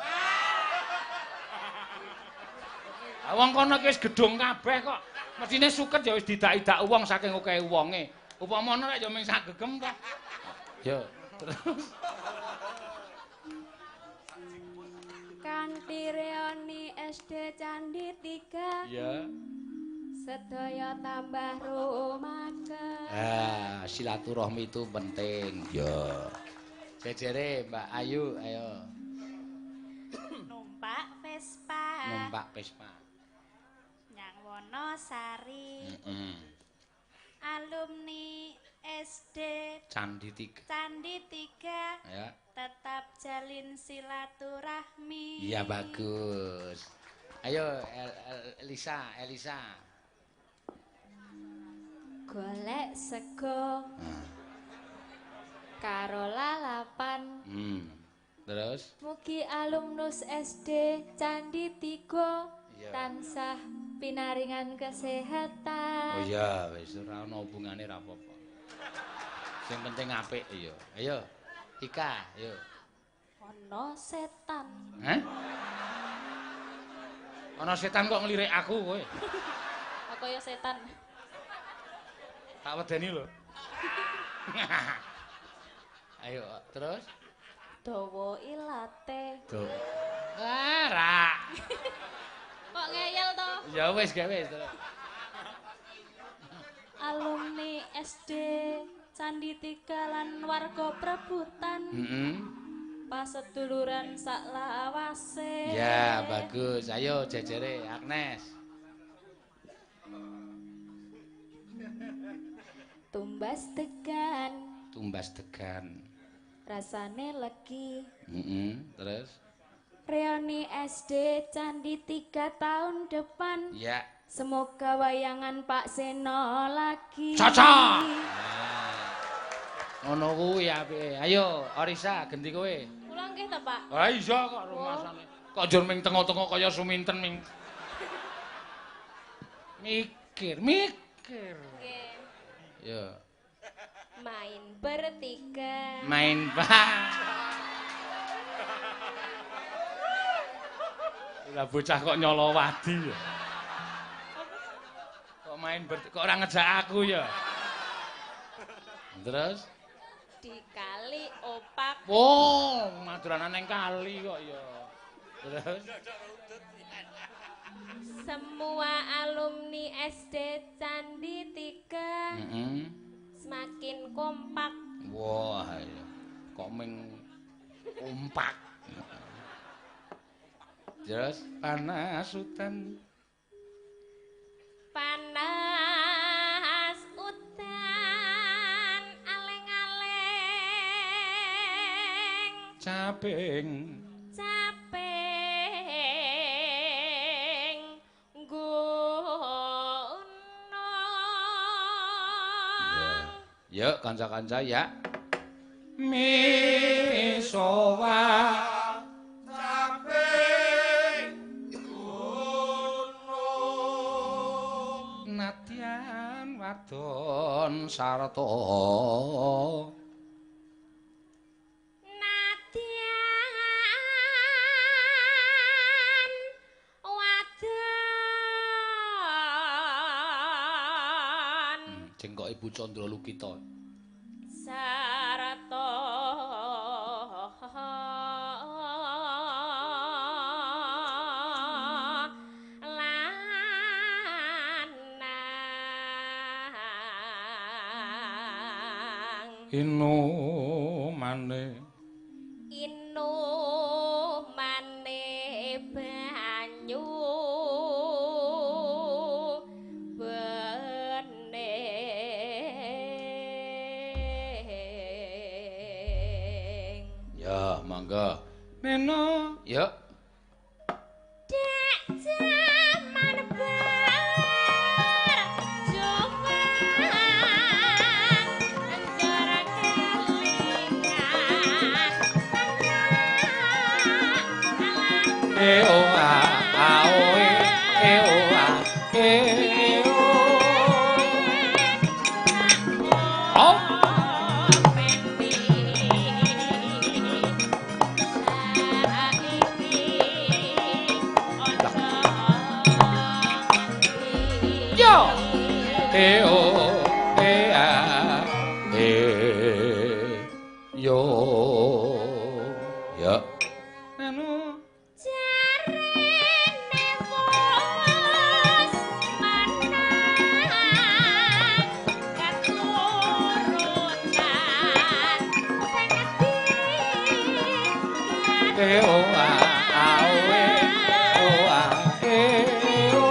Speaker 1: Wong kono iki wis gedung kabeh kok. Mesthine suket ya wis didak-idak wong saking okehe wonge. Upama ana rek ya ming sak gegem ta. Ya, terus
Speaker 3: kanthi reuni SD Candi 3.
Speaker 1: Ya.
Speaker 3: Sedaya tambah rumake.
Speaker 1: Ah, silaturahmi itu penting. Ya. Jejere Mbak Ayu, ayo.
Speaker 5: Numpak Vespa.
Speaker 1: Numpak Vespa.
Speaker 5: Nyang Wonosari.
Speaker 1: Heeh.
Speaker 5: Alumni SD
Speaker 1: Candi 3.
Speaker 5: Candi 3.
Speaker 1: Ya.
Speaker 5: Tetap jalin silaturahmi.
Speaker 1: Iya, bagus. Ayo Elisa, Elisa.
Speaker 3: Golek sego. Karo lalapan.
Speaker 1: Terus
Speaker 3: mugi alumnus SD Candi 3 tansah pinaringan kesehatan.
Speaker 1: Oh iya, wis ora ana hubungane ra apa-apa. Sing penting apik iya. Ayo Ika, ayo.
Speaker 2: Ana setan.
Speaker 1: Hah? Ana setan kok nglirik aku kowe.
Speaker 2: Aku ya setan.
Speaker 1: Tak wedeni lho. Ayo, terus
Speaker 2: dawa ilate.
Speaker 1: Dawa. Ah, ra.
Speaker 2: Kok ngeyel to?
Speaker 1: Ya wis, gawe wis terus.
Speaker 5: Alumni SD Candi 3 lan warga Prebutan.
Speaker 1: Heeh.
Speaker 5: Paseduluran sak lawase.
Speaker 1: Ya, bagus. Ayo jejere Agnes.
Speaker 3: Tumbas degan.
Speaker 1: Tumbas degan.
Speaker 3: Rasane legi.
Speaker 1: Terus
Speaker 3: reuni SD Candi 3 tahun depan.
Speaker 1: Ya.
Speaker 3: Semoga wayangan Pak Seno lagi.
Speaker 1: Cocok. Ngono kuwi apike. Ayo Orisa genti kowe.
Speaker 2: Kula nggih ta, Pak?
Speaker 1: Ha iya kok rumasane. Kok njur ming tengok-tengok kaya suminten ming. Mikir, mikir.
Speaker 3: Nggih.
Speaker 1: Ya.
Speaker 3: Main bertiga.
Speaker 1: Main pak. Lah bocah kok nyolowadi ya. Kok main bertiga, kok ora ngejak aku ya. Terus
Speaker 3: dikali opak.
Speaker 1: Oh, maduranan nang kali kok ya. Terus
Speaker 3: semua alumni SD Candi 3. Semakin kompak.
Speaker 1: Wah, iya. Kok ming kompak. Terus panas udan.
Speaker 3: Panas udan aleng-aleng.
Speaker 1: Caping.
Speaker 3: Caping gunung.
Speaker 1: Yuk kanca-kanca ya. Misowa
Speaker 4: caping gunung.
Speaker 1: Nadyan wadon sarta.
Speaker 3: Nadyan wadon.
Speaker 1: Jengkok Ibu Candra Lukita.
Speaker 3: Sarta lanang
Speaker 1: inumane
Speaker 3: inumane banyu
Speaker 1: bening. Ya, monggo. Neno, ya.
Speaker 3: Dek jaman bar juang njara kelingan.
Speaker 1: E o a a o e o a e o. Oh. E o e a e yo ya anu
Speaker 3: jarene wis menang katurutan sing di
Speaker 1: e o a a o e o a e o.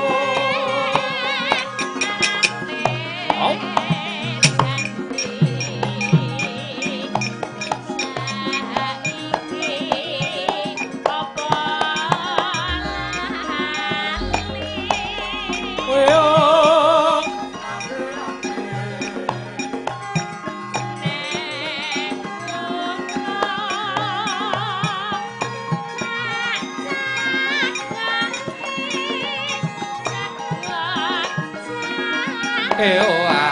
Speaker 1: E o a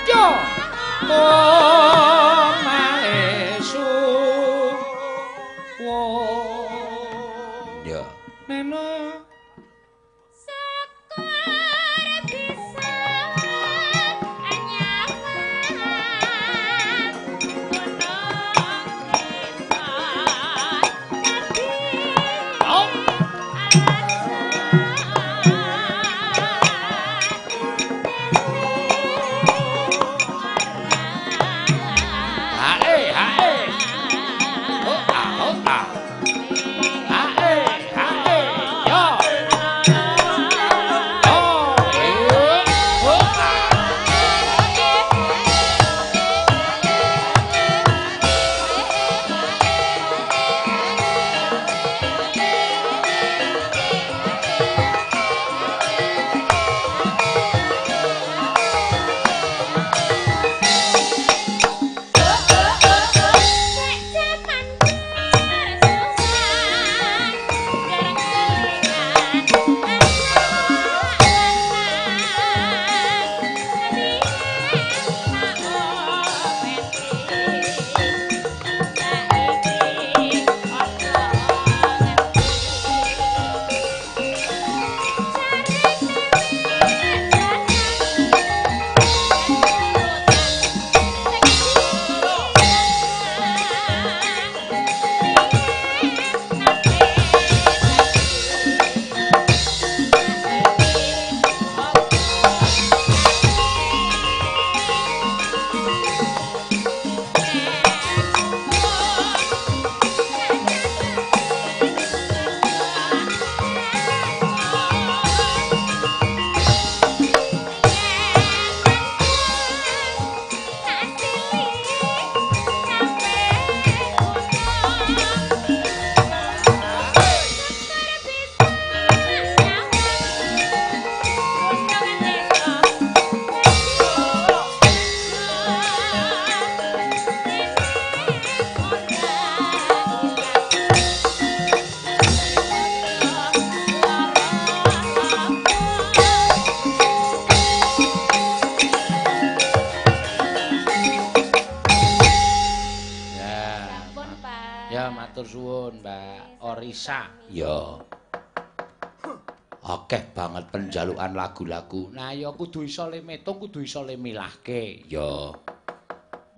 Speaker 1: yo o maesu wo ya neno. Ya. Akeh banget penjalukan lagu-lagu. Nah ya kudu iso le metung, kudu iso le milahke. Ya.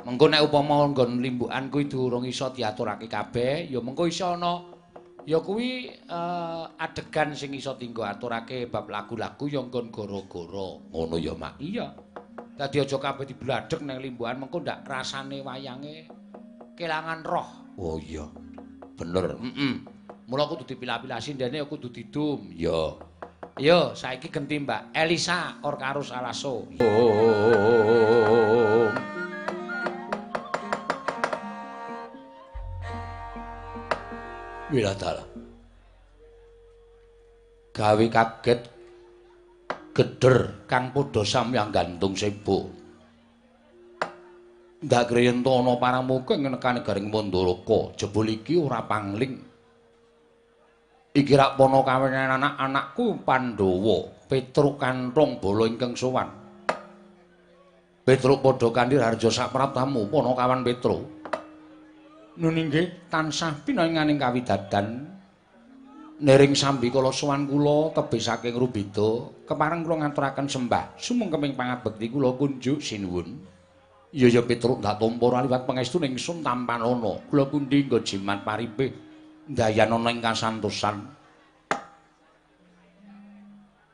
Speaker 1: Mengko nek upama nggon limbukan kuwi durung iso diaturake kabeh, ya mengko iso ana ya kuwi adegan sing iso dinggo aturake bab lagu-lagu ya nggon goro-goro. Ngono ya, Mak. Iya. Dadi aja kabeh dibladhek nang limbukan mengko ndak rasane wayange kelangan roh. Oh iya. Bener. Heeh. Mula kudu dipilah-pilah sindene kudu didum. Iya. Yo, saiki genti Mbak Elisa Orkarus Alaso. Wiladala. Gawe kaget geder kang padha samyang gantung sebo. Ndak kriyenta ana paramuka ing nekane Garing Mandaraka, jebul iki ora pangling. Iki rak pana kawenan anak-anakku Pandhawa, Petruk Kanthong bala ingkang sowan. Petruk padha kanthi harja sapraptamu panakawan Petruk. Nun inggih tansah pinainganing kawidadan. Nering sambikala sowan kula tebih saking Rubeda, kepareng kula ngaturaken sembah sumengkeming pangabekti kula kunjuk sinuwun. Iya ya Petruk ndak tampa ora liwat pangestu ning sun tampanana. Kula pundi nggo jimat paripih ndayanana ing kasantosan.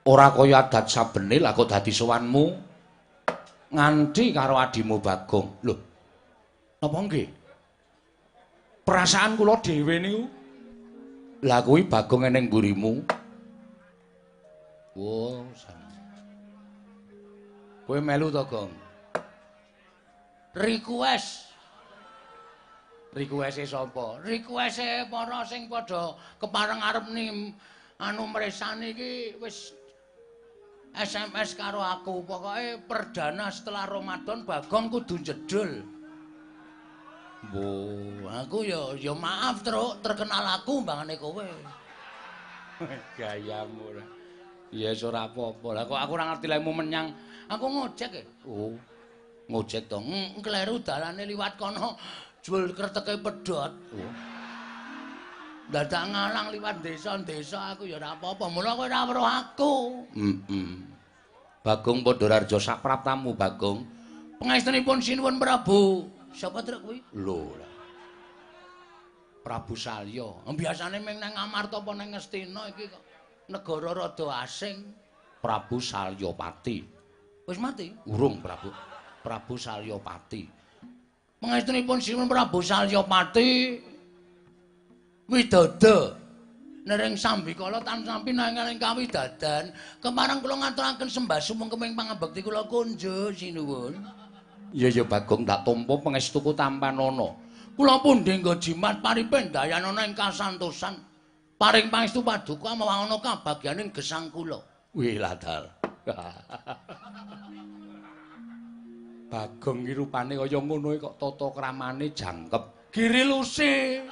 Speaker 1: Ora kaya adat sabene lah kok dadi sowanmu nganti karo adimu Bagong. Lho. Napa nggih? Perasaan kula dhewe niku. Lah kuwi Bagong eneng mburimu. Wo, kowe melu to, Gong? Request. Request-e sapa? Request-e para sing padha kepareng arep nim anu mresani iki wis SMS karo aku. Pokoke perdana setelah Ramadan Bagong kudu jedul. Mbo, aku ya maaf Truk, terkenal aku mbangane kowe. Gayamu ora. Ya wis ora apa-apa. Lah kok aku ora ngerti lehmu menyang. Aku ngojek e. Oh. Ngojek to. Kleru dalane liwat kono jebul kreteke pedhot. Oh. Dadak ngalang liwat desa-desa aku ya ora apa-apa. Mula kowe ora weruh aku. Heeh. Bagong Pandhararja sapraptamu Bagong. Pangestunipun sinuwun Prabu. Sapa truk kuwi? Lho. Prabu Salya. Biasane ming nang Amarta apa nang Ngastina iki kok negara rada asing. Prabu Salyapati. Wis mati? Urung Prabu. Prabu Salyapati. Pangestunipun sinuwun Prabu Salyapati widodo nering sambikala tansah pinanganing kawidadan kepareng kula ngaturaken sembah sumengkeming pangabekti kula kunjuk sinuwun. Iya ya Bagong tak tampa pangestuku tampanana. Kula pundi nggo jimat paripe ndayanana ing kasantosan. Paring pangestu paduka mawana kabagyaning gesang kula. Wih ladal. Bagong iki rupane kaya ngono kok tata kramane jangkep. Giriluse.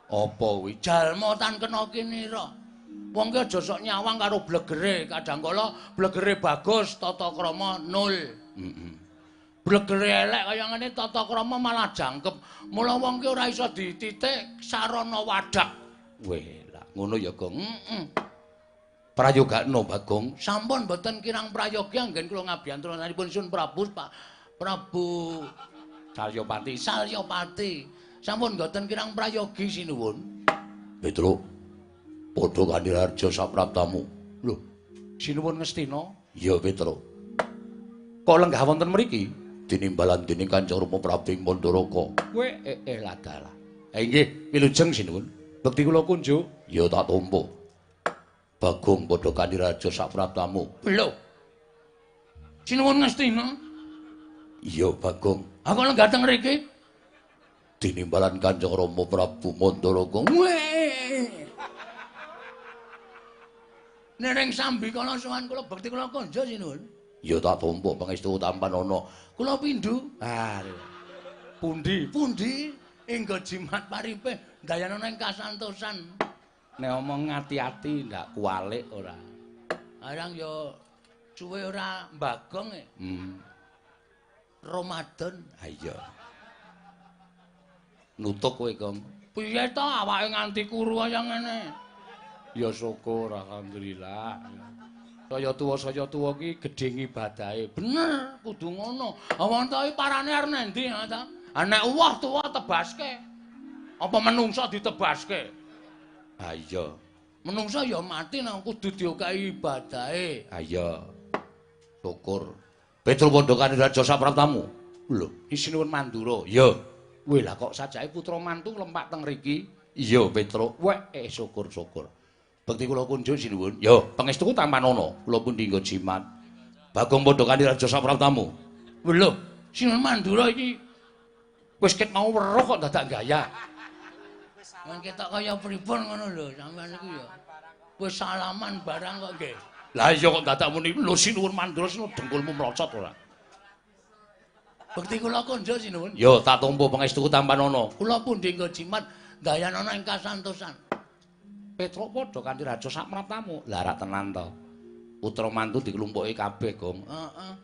Speaker 1: Apa kuwi? Jalma tan kena kinira. Wong ki aja sok nyawang karo blegere, kadangkala blegere bagus tata krama nol. Heeh. Blegere elek kaya ngene tata krama malah jangkep. Mula wong ki ora iso dititik sarana wadak. Weh, lah ngono ya, Gong. Heeh. Prayogakno Bagong. Sampun mboten kirang prayogi anggen kula ngabiyantranipun Sun Prabu Pak Prabu Salyapati. Salyapati. Sampun mboten kirang prayogi sinuwun. Petruk. Padha kanthi harja sapraptamu. Lho, sinuwun Ngastina? Iya, Petruk. Kok lenggah wonten mriki? Tinimbalan dening Kanjeng Rama Prabu ing Mandaraka. Kowe ladalah. Ha inggih, wilujeng sinuwun. Bekti kula kunjuk. Ya tak tampa. Bagong padha kanthi raja sapraptamu. Lho. Sinuwun Ngastina? Iya, Bagong. Aku lenggah teng mriki. Tinimbalan Kanjeng Rama Prabu Mandaraka. Weh. Nering sambikala sowan kula bekti kula kunjuk sinuwun. Ya tak tampa pangestu tampanana. Kula pindho. Ah. Pundi? Pundi inggo jimat paripe ndayanana ing kasantosan. Nek omong ati-ati ndak kualik ora. Arang ya suwe ora mbagong e. Ramadan. Ha iya. Nutuk kowe, Gong. Piye to awake nganti kuru kaya ngene? Ya syukur alhamdulillah. Saya tuwa ki gedhe ngibadahe. Bener, kudu ngono. Wong to iki parane arep nendi ha ta? Nek uwah tuwa tebaske. Apa menungsa ditebaske? Ha iya. Menungsa ya mati nang kudu diokahi ibadahe. Ha iya. Syukur. Petruk Pandhakane Raja sapraptamu. Lho, sinuwun Mandura. Iya. Weh lah kok sajake putra mantu nglempak teng riki? Iya, Petruk. Weh, syukur-syukur. Bekti kula kunjuk sinuwun. Ya, pangestuku tampanana. Kula pundi nggo jimat. Bagong padha kanthi raja sapraptamu. Weh lho, Sinuwun Mandura iki wis ket mau weruh kok dadak gaya.
Speaker 6: Men ketok kaya pripun ngono lho, sampean iku ya. Wis salaman barang kok nggih.
Speaker 1: Lah iya kok dadak muni lho Sinuwun Mandura sinu dengkulmu mlocot ora.
Speaker 6: Bekti kula kunjuk sinuwun.
Speaker 1: Ya tak tampa pangestuku tampanana.
Speaker 6: Kula pundi nggo jimat dayanana ing kasantosan.
Speaker 1: Petruk padha kanthi raja sapraptamu. Lah rak tenan to. Putra mantu diklumpuki kabeh, Gong.
Speaker 6: Heeh.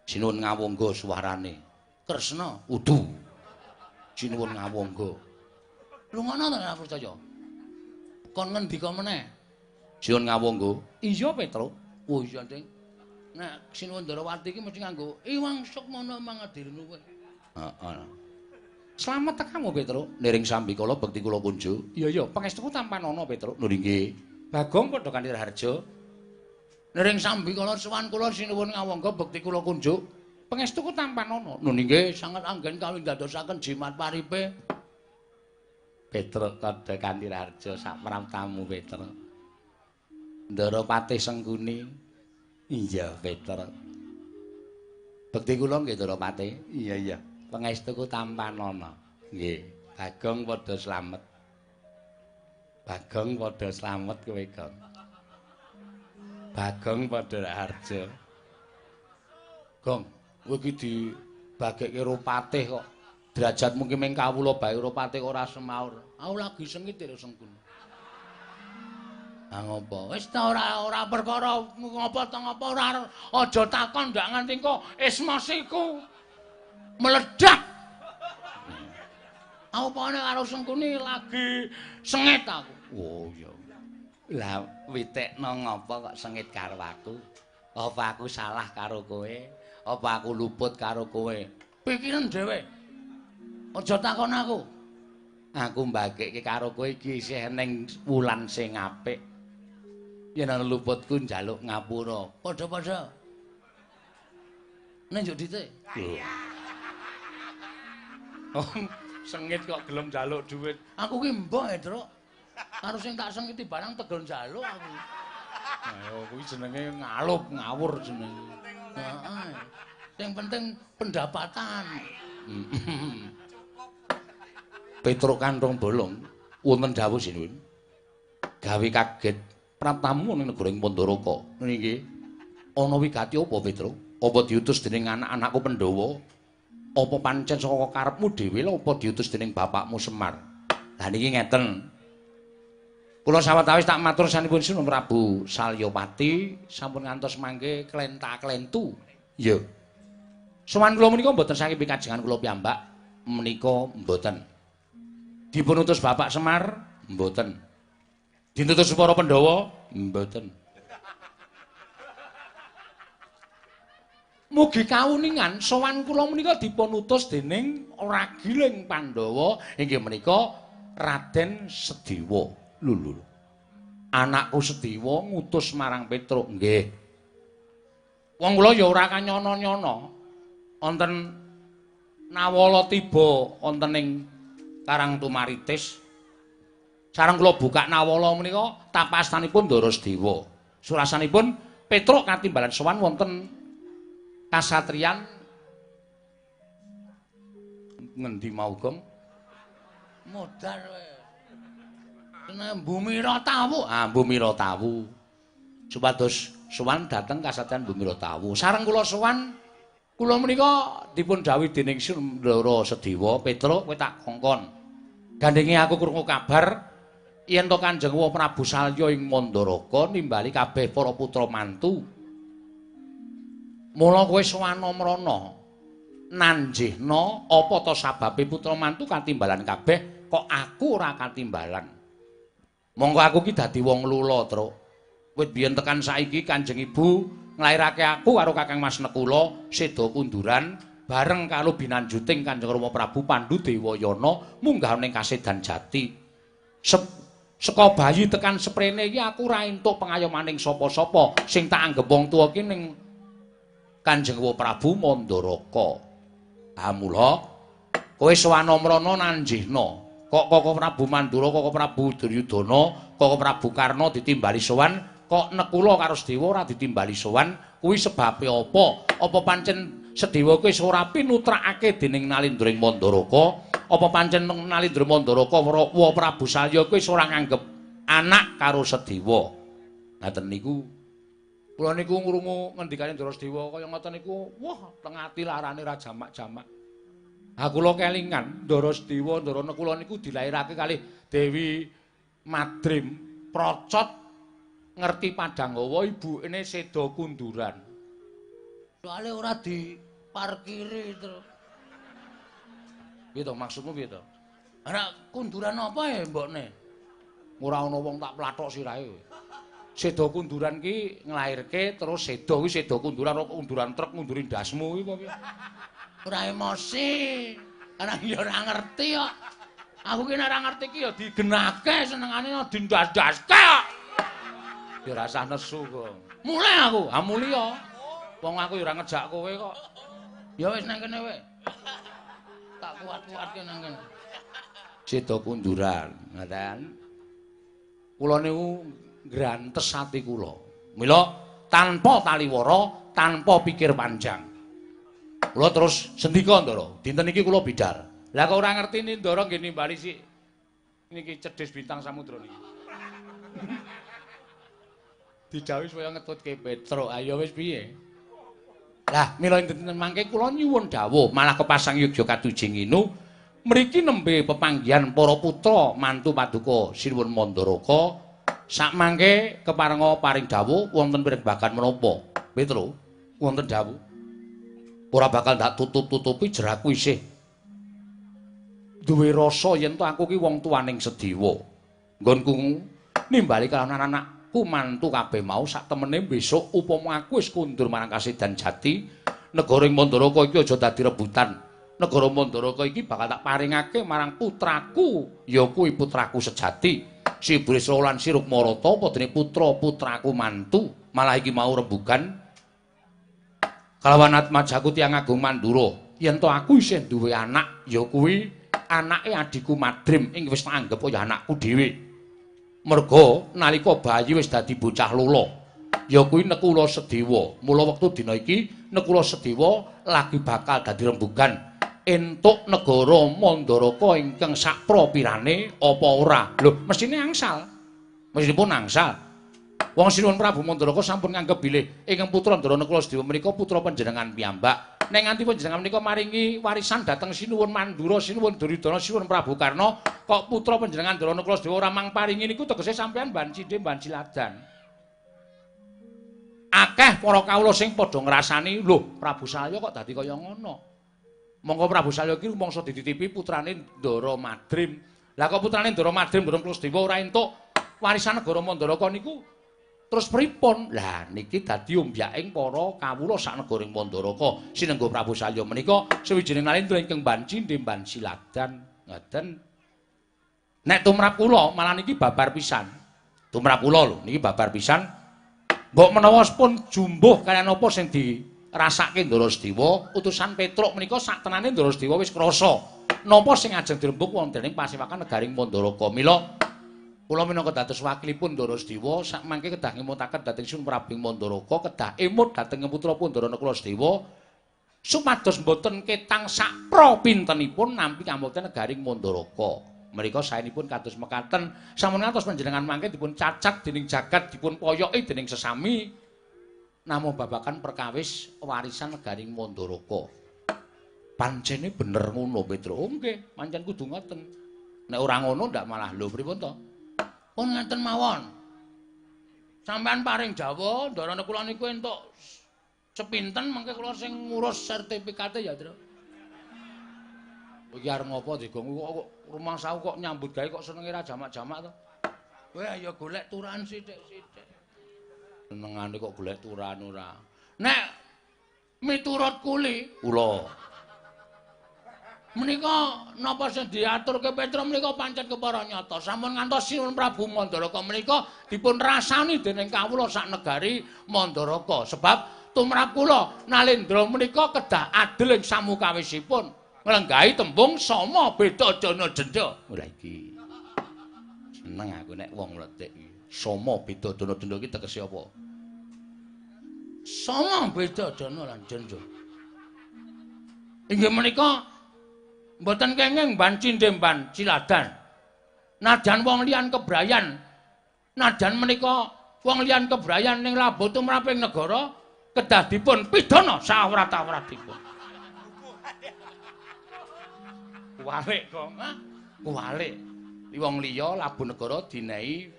Speaker 1: Sinuwun ngawangga suwarane.
Speaker 6: Kresna
Speaker 1: udu. Sinuwun ngawangga.
Speaker 6: Lho ngono to ora percaya. Kon ngendika meneh?
Speaker 1: Sinuwun ngawangga. Iya, Petruk.
Speaker 6: Oh iya, Ding. Nek Sinuwun Ndarawati iki mesti nganggo Iwang Sukmana mangadirnu kowe.
Speaker 1: Heeh. Slamet tekamu, Petruk. Niring sambikala bekti kula kunjuk. Iya, iya, pangestuku tampanana, Petruk. Lho nggih. Bagong padha kanthi raharja.
Speaker 6: Niring sambikala sowan kula sinuwun ngawangga bekti kula kunjuk.
Speaker 1: Pangestuku tampanana.
Speaker 6: Lho nggih, sanget anggen kawindadosaken jimat paripe.
Speaker 1: Petruk padha kanthi raharja sapraptamu, Petruk. Ndara Patih Sengkuni. Iya, Petruk. Bekti kula nggih, Ndara Patih. Iya, iya. Pangestuku tampanana. Nggih, Bagong padha slamet. Bagong padha slamet kowe, Gong. Bagong padha raharja. Gong, kowe iki dibagekke karo patih kok. Derajatmu ki mung kawula bae karo patih kok ora semaur.
Speaker 6: Aku lagi sengit lho Sengkun. Ah ngopo? Wis ta ora perkara ngopo ta ngopo ora aja takon ndak nganti engko esmosiku meledak. Aku pokoknya karo Sengkuni lagi sengit aku.
Speaker 1: Oh iya. Lah witekno ngopo kok sengit karo aku? Apa aku salah karo kowe? Apa aku luput karo kowe?
Speaker 6: Pikiran dhewe. Aja takon aku.
Speaker 1: Aku mbagekke karo kowe iki isih ning wulan sing apik. Yen ana luputku njaluk ngapura.
Speaker 6: Padha-padha. Nek njuk dite.
Speaker 1: Oh, sengit kok gelem njaluk dhuwit.
Speaker 6: Aku ki mbok, Truk. Karo sing tak sengiti barang tegel njaluk aku.
Speaker 1: Ayo kuwi jenenge ngalup, ngawur jenenge.
Speaker 6: Heeh. Sing penting pendapatan.
Speaker 1: Petruk Kanthong Bolong wonten dawuh sinuwun. Gawe kaget praptamu ning negara ing Pandaraka. Nggih. Ana wigati apa, Petruk? Apa diutus dening anak-anakku Pandhawa? Apa pancen saka karepmu dhewe lha apa diutus dening bapakmu Semar? Lah niki ngeten. Kula sawetawis tak matur sanipun Sinuwun Prabu Salyapati sampun ngantos mangke klenta-klentu. Iya. Sowan kula menika mboten saking pikajengan kula piyambak, menika mboten. Dipun utus Bapak Semar mboten. Dinutus para Pandhawa mboten. Mugi kauningan sowan kula menika dipun utus dening ragiling Pandhawa inggih menika Raden Sediwa. Lho lho. Anakku Sediwa ngutus marang Petruk nggih. Wong kula ya ora kanyono-nyono. Wonten nawala tiba wonten ing Karang Tumaritis. Sareng kula buka nawala menika tapastanipun Ndara Sediwa. Surasanipun Petruk katimbalan sowan wonten kasatriyan ngendi mau, Gong?
Speaker 6: Modar kowe. Seneng Bumira Tawu.
Speaker 1: Ah, Bumira Tawu. Supados sowan dhateng kasatriyan Bumira Tawu. Sareng kula sowan kula menika dipun dhawuhi dening Ndara Sediwa, Petruk kowe tak kongkon. Gandenge aku krungu kabar yen to Kanjeng Prabu Salya ing Mandaraka nimbali kabeh para putra mantu. Mula kowe sowana mrana nanjihna apa to sababe putra mantu katimbalan kabeh kok aku ora katimbalan. Monggo aku ki dadi wong lula, Truk. Wit biyen tekan saiki Kanjeng Ibu nglairake aku karo Kakang Mas Nekula seda kunduran bareng karo binanjuting Kanjeng Rama Prabu Pandu Dewayana munggah ning Kasedan Jati. Seka bayi tekan seprene iki aku ora entuk pengayomaning sapa-sapa sing tak anggep wong tuwa ki ning Kanjeng Prabu Mandaraka. Ha mula Kowe sowan mrana nanjihna. Kok Koko Prabu Mandura, Koko Prabu Duryudana, Koko Prabu Karna ditimbali sowan, kok Nekula karo Sedewa ora ditimbali sowan, kuwi sebabe apa? Apa pancen Sedewa kuwi wis ora pinutrakake dening Nalindra ing Mandaraka? Apa pancen Nalindra Mandaraka wa Prabu Salya kuwi wis ora nganggep anak karo Sedewa? Ngaten niku. Kula niku ngrungu ngendikane Ndara Sedewa kaya ngoten niku, wah, teng ati larane ra jamak-jamak. Ha kula kelingan Ndara Sedewa, Ndara Nekula niku dilairake kalih Dewi Madrim Procot ngerti Padanghawa ibukene seda kunduran.
Speaker 6: Soale ora diparkiri to.
Speaker 1: Piye to maksudmu piye to?
Speaker 6: Ora kunduran apa ya mbokne?
Speaker 1: Ora ana wong tak plathok sirahe. Seda kunduran ki nglairke terus seda kuwi seda kunduran ora kunduran truk ngunduri ndasmu kuwi apa piye?
Speaker 6: Ora emosi. Karena ya ora ngerti kok.
Speaker 1: Aku ki nek ora ngerti ki ya digenake senengane dindas-daske kok. Ya ora usah nesu kok. Mulih aku, ha mulih ya. Wong aku ya ora ngejak kowe kok.
Speaker 6: Ya wis nang kene kowe. Tak kuat-kuatke nang kene.
Speaker 1: Seda kunduran, ngaten. Kula niku ngrantes ati kula. Mila tanpa taliwara, tanpa pikir panjang. Kula terus sendika Ndara, dinten iki kula bidal. Lah kok ora ngerti Ndara nggih nimbali sik niki cedhis bintang samudra niki. Didhawuhi supaya ngetutke Petruk, ayo wis piye? Lah mila dinten mangke kula nyuwun dawuh malah kepasang yogya katujing inu mriki nembe pepanggihan para putra mantu paduka Sinuwun Mandaraka. Sakmangke keparenga paring dawuh wonten pirembagan menapa? Petro, wonten dawuh. Ora bakal ndak tutup-tutupi jeraku isih duwe rasa yen to aku ki wong tuaning Sedewa. Nggonku nimbali kalawan anakku mantu kabeh mau sak temene besok upama aku wis kundur marang Kasedan Jati, negara ing Mandaraka iki aja dadi rebutan. Negara Mandaraka iki bakal tak paringake marang putraku, ya kuwi putraku sejati. Si Bresla lan si Rukmarata apa dene putra-putraku mantu, malah iki mau rembugan kalawan atmajaku tiyang agung Mandura. Yen to aku isih duwe anak, ya kuwi anake adhiku Madrim ing wis tak anggep kaya anakku dhewe. Merga nalika bayi wis dadi bocah lolo, ya kuwi Nekula Sedewa. Mula wektu dina iki Nekula Sedewa lagi bakal dadi rembugan entuk negara Mandaraka ingkang sakpropirane apa ora. Lho, mesthine angsal. Mesthipun angsal. Wong Sinuwun Prabu Mandaraka sampun nganggep bilih ingkang putra Ndara Nekula Sedewa menika putra panjenengan piyambak. Nek nganti panjenengan menika maringi warisan dhateng Sinuwun Mandura, Sinuwun Duryudana, Sinuwun Prabu Karna, kok putra panjenengan Ndara Nekula Sedewa ora mang paringi niku tegese sampeyan bancinde banci ladan. Akeh para kawula sing padha ngrasani, lho Prabu Salya kok dadi kaya ngono. Monggo Prabu Salya iki rumangsa dititipi putrane Ndara Madrim. Lah kok putrane Ndara Madrim Ndara Nekula Sedewa ora entuk warisan negara Mandaraka niku terus pripun? Lah niki dadi ombyaking para kawula sak negara ing Mandaraka. Sinengga Prabu Salya menika sawijining nalendra ingkang banci ndemban siladan. Ngoten. Nek tumrap kula malah niki babar pisan. Tumrap kula lho niki babar pisan. Mbok menawa pun jumbuh kaliyan apa sing dirasake Ndara Sedewa, utusan Petruk menika sak tenane Ndara Sedewa wis krasa napa sing ajeng dirembug wonten ing pasewakan negaring Mandaraka. Mila kula minangka dados wakilipun Ndara Sedewa sakmangke kedah ngemutaken dhateng Sinuwun Prabu Mandaraka, kedah emut dhateng putra Ndara Nekula Sedewa supados mboten ketang sakpra pintenipun nampi kamukten negaring Mandaraka. Menika saenipun kados mekaten sampun ngantos panjenengan mangke dipun cacat dening jagat, dipun poyoki dening sesami namung babagan perkawis warisan negaring Mandaraka. Pancene bener ngono Petro. Oh nggih, pancen kudu ngoten. Nek ora ngono ndak malah lho pripun to?
Speaker 6: Pun ngenten mawon. Sampeyan paring dawuh Ndara Nekula niku entuk sepinten mengke kula sing ngurus sertifikate ya, Tru.
Speaker 1: Iki arep ngopo Digong kok rumangsaku kok nyambut gawe kok senenge ra jamak-jamak to.
Speaker 6: Kowe ya golek turan sithik-sithik.
Speaker 1: Senengane kok golek turan ora.
Speaker 6: Nek miturut kuli
Speaker 1: kula
Speaker 6: menika napa sing diaturke Petruk menika pancen kepara nyata. Sampun ngantos Sinuwun Prabu Mandaraka menika dipun rasani dening kawula sak negari Mandaraka. Sebab tumrap kula Nalendra menika kedah adil ing samukawisipun. Nglenggahi tembung sama beda dana denda. Ora iki. Seneng aku nek wong mlethik iki. Sama beda dana denda iki tegese apa? Sama beda dana lan denda. Inggih menika mboten kenging ban cindhe ban ciladan. Najan wong liyan kebrayan. Najan menika wong liyan kebrayan ning labuh tumraping negara kedah dipun pidana sawrat-awratipun. Kuwalik kok, ha? Kuwalik. Wong liya labuh negara dinehi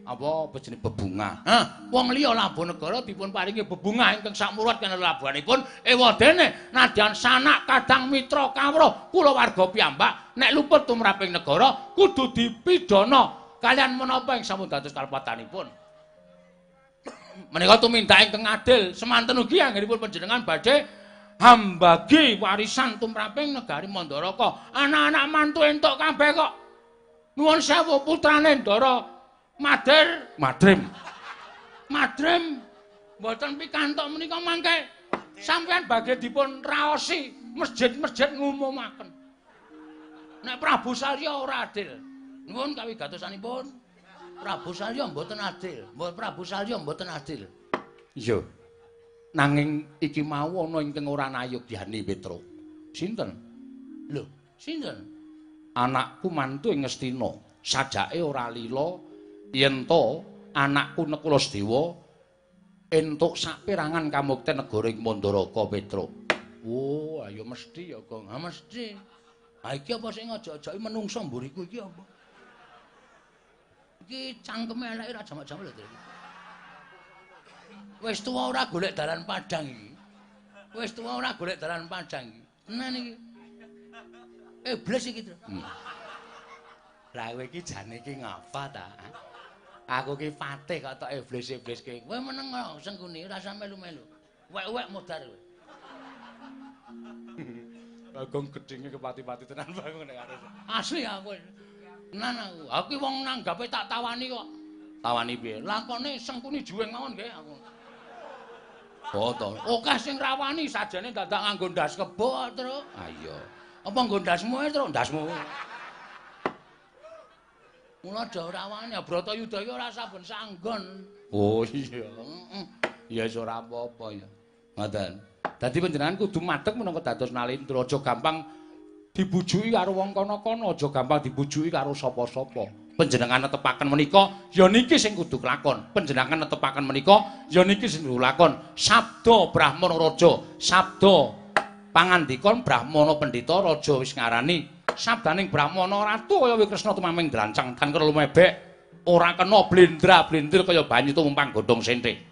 Speaker 6: apa jenenge bebungah. Hah, wong liya labuh negara dipun paringi bebungah ingkang sakmurat kana labuhanipun. Ewadene nadyan sanak kadang mitra kawruh kulawarga piyambak nek luput tumraping negara kudu dipidana kalian menapa ing sampun dados kalpatanipun. Menika tumindak ingkang adil, semanten ugi anggenipun panjenengan badhe hambagi warisan tumraping negari Mandaraka. Anak-anak mantu entuk kabeh kok. Nuwun sewu putrane Ndara Madir, Madrim. Madrim mboten pikantuk menika mangke sampeyan badhe dipun raosi masjid-masjid ngumumaken. Nek Prabu Salya ora adil. Nuwun kawigatosanipun. Prabu Salya mboten adil. Prabu Salya mboten adil. Iya. Nanging iki mau ana ingkang ora nayogyani Petruk. Sinten? Lho, sinten? Anakku mantu ing Ngastina. Sajake ora lila yen to anakku Nekula Sedewa entuk saperangan kamukten negara ing Mandaraka Petruk. Oh, ayo mesti ya, Gong. Ha mesti. Ha iki apa sing ngajak-ajaki menungsa mburiku iki apa? Iki cangkeme eleke ora jamak-jamak lho. Wis tuwa ora golek dalan padhang iki. Wis tuwa ora golek dalan padhang iki. Tenan iki. Iblis iki, Tru. Lah kowe iki jane iki ngapa ta? Aku ki patih kok tok iblis-ibliske. Kowe meneng kok Sengkuni ora usah melu-melu. Wek-wek modar kowe. Bagong gedhinge kepati-pati tenan Bagong nek arep. Asli aku. Tenan aku. Aku wong nanggape tak tawani kok. Tawani piye? Lakone Sengkuni juweng mawon nggih aku. Oh to. Akeh sing rawani sajane dadak nganggo ndas kebo, Truk. Ha iya. Apa nggo ndasmu ae, Truk? Ndasmu. Mula aja ora wani, Bratayuda iki ora saben sanggon. Oh iya. Heeh. Ya wis ora apa-apa ya. Ngoten. Dadi panjenengan kudu madeg minangka dados Nalendra, aja gampang dibujuki karo wong kono-kono, aja gampang dibujuki karo sapa-sapa. Panjenengan netepaken menika ya niki sing kudu kelakon. Panjenengan netepaken menika ya niki sing kudu lakon. Sabda Brahmana Raja, sabda pangandika Brahmana Pendhita Raja wis ngarani sabdaning Brahmana Ratu kaya Wikresna tumaming drancang tan kena lumebek ora kena blendra-blendir kaya banyu tumumpang godhong sente.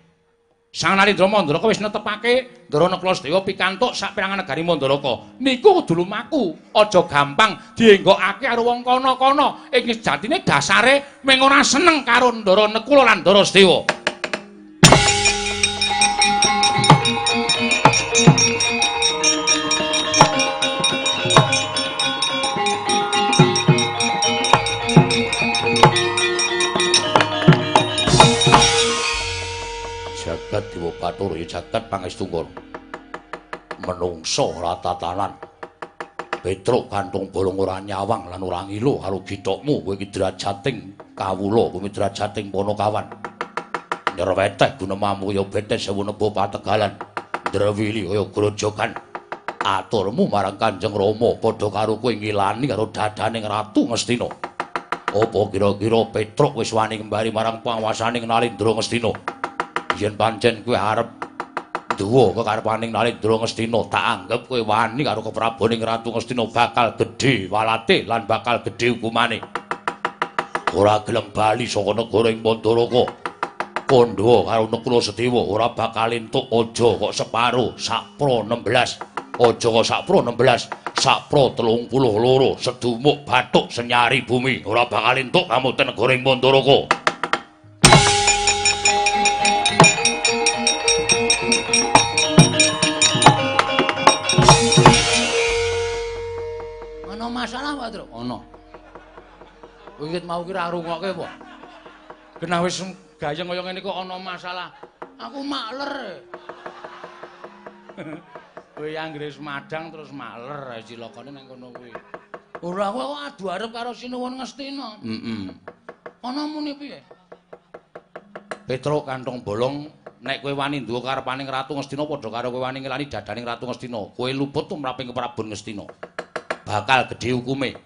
Speaker 6: Sang Narendra Mandaraka wis netepake Ndara Nakula Sedewa pikantuk saperangan negari Mandaraka. Niku kudu lumaku, aja gampang dienggokake karo wong kono-kono. Ing sejatine dasare mung ora seneng karo Ndara Nakula lan Ndara Sedewa. Jagat Dewa Bathara ya jagat pangestu menungsa ora tatanan. Petruk kantung bolong ora nyawang lan ora ngilu karo githokmu kowe iki drajating kawula, kowe drajating Panakawan. Nyerweteh gunemamu ya betes sewu nebo pategalan. Ndrewili kaya grojogan. Aturmu marang Kanjeng Rama padha karo kowe ngilani karo dadaning Ratu Ngastina. Apa kira-kira Petruk wis wani kembali marang panguwasaning Nalendra Ngastina? Yen pancen kowe arep duwa kekarepaning Nalendra Ngastina, tak anggep kowe wani karo kepraboning Ratu Ngastina bakal gedhe walate lan bakal gedhe hukumane. Ora gelem bali saka negara ing Mandaraka. Kandha karo Nakula Sedewa ora bakal entuk aja kok separo sakpro 16. Aja kok sakpro 16, sakpro 32 sedumuk bathuk senyari bumi ora bakal entuk kamukten negara ing Mandaraka. Ana masalah Pak Truk? Ana. Wiwit mau ki ora rungokke apa? Genah wis gayeng kaya ngene kok ana masalah. Aku makler. Kowe anggere wis madang terus maler cilakane nang kono kuwi. Ora kowe kok adu arep karo Sinuwun Ngastina. Heeh. Ana muni piye? Petruk kantong bolong, nek kowe wani nduwe karepaning Ratu Ngastina padha karo kowe wani ngelani dadaning Ratu Ngastina. Kowe luput tumraping Prabon Ngastina. Bakal gedhe hukume.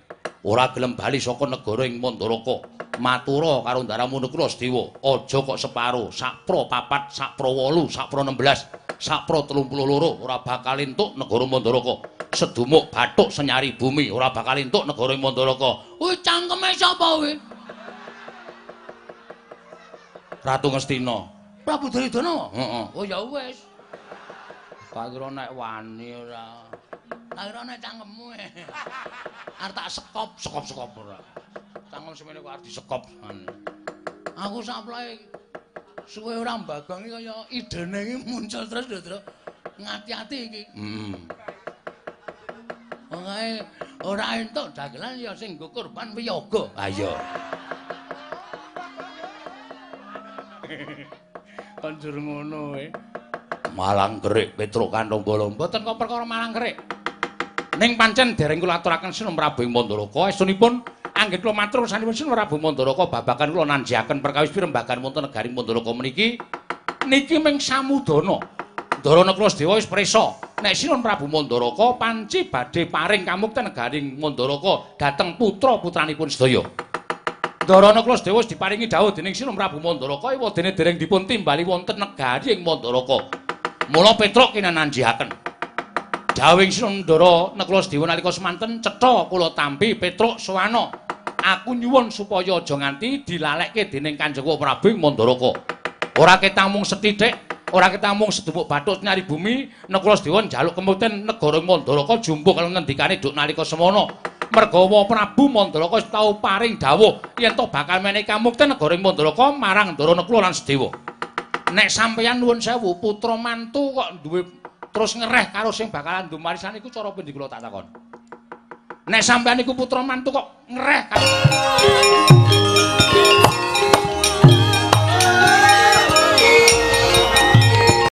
Speaker 6: Ora gelem bali saka negara ing Mandaraka. Matura karo ndaramu Nakula Sedewa, aja kok separo, sakpro 4, sakpro 8, sakpro 16, sakpro 32 ora bakal entuk negara Mandaraka. Sedumuk bathuk senyari bumi ora bakal entuk negara Mandaraka. Kuwi cangkeme sapa kuwi? Ratu Ngastina. Prabu Duryudana? Heeh. Oh ya wis. Tak kira nek wani ora. Tak kira nek cangkemmu. Arep tak sekop, sekop-sekop ora. Cangkem semene kok arep disekop. Aku saplae suwe ora mbagongi kaya idene iki muncul terus lho, Tru. Ngati-ati iki. Heeh. Wong ae ora entuk dagelan ya sing nggo korban wiyaga. Ha iya. Konjur ngono kowe. Malang gerik Petruk kantong bolong. Mboten kok perkara malang gerik. Ning pancen dereng kula aturaken Sinun Prabu ing Mandaraka, estunipun anggit kula matur sanipun Sinun Prabu Mandaraka babagan kula nanjiaken perkawis pirembagan wonten negari Mandaraka meniki niki ming samudana. Ndara Nakula Sedewa wis prisa nek Sinun Prabu Mandaraka panci badhe paring kamukten negari Mandaraka dhateng putra-putranipun sedaya. Ndara Nakula Sedewa wis diparingi dawuh dening Sinun Prabu Mandaraka ewadene dereng dipun timbali wonten negari ing Mandaraka. Mula Petruk kinananjiaken. Dawuhing Sinun Ndara Nakula Sedewa nalika semanten cetha kula tampi Petruk sowana. Aku nyuwun supaya aja nganti dilalekke dening Kanjeng Prabu ing Mandaraka. Ora ketang mung sethithik, ora ketang mung sedumuk bathuk nyari bumi, Nakula Sedewa njaluk kemukten negara Mandaraka jumbuh karo ngendikane duk nalika semana. Mergawa Prabu Mandaraka wis tau paring dawuh yen to bakal menehi kamukten negara Mandaraka marang Ndara Nakula lan Sedewa. Nek sampeyan nuwun sewu putra mantu kok duwe terus ngereh karo sing bakalan ndumarisan iku cara pundi kula tak takon. Nek sampeyan iku putra mantu kok ngereh karo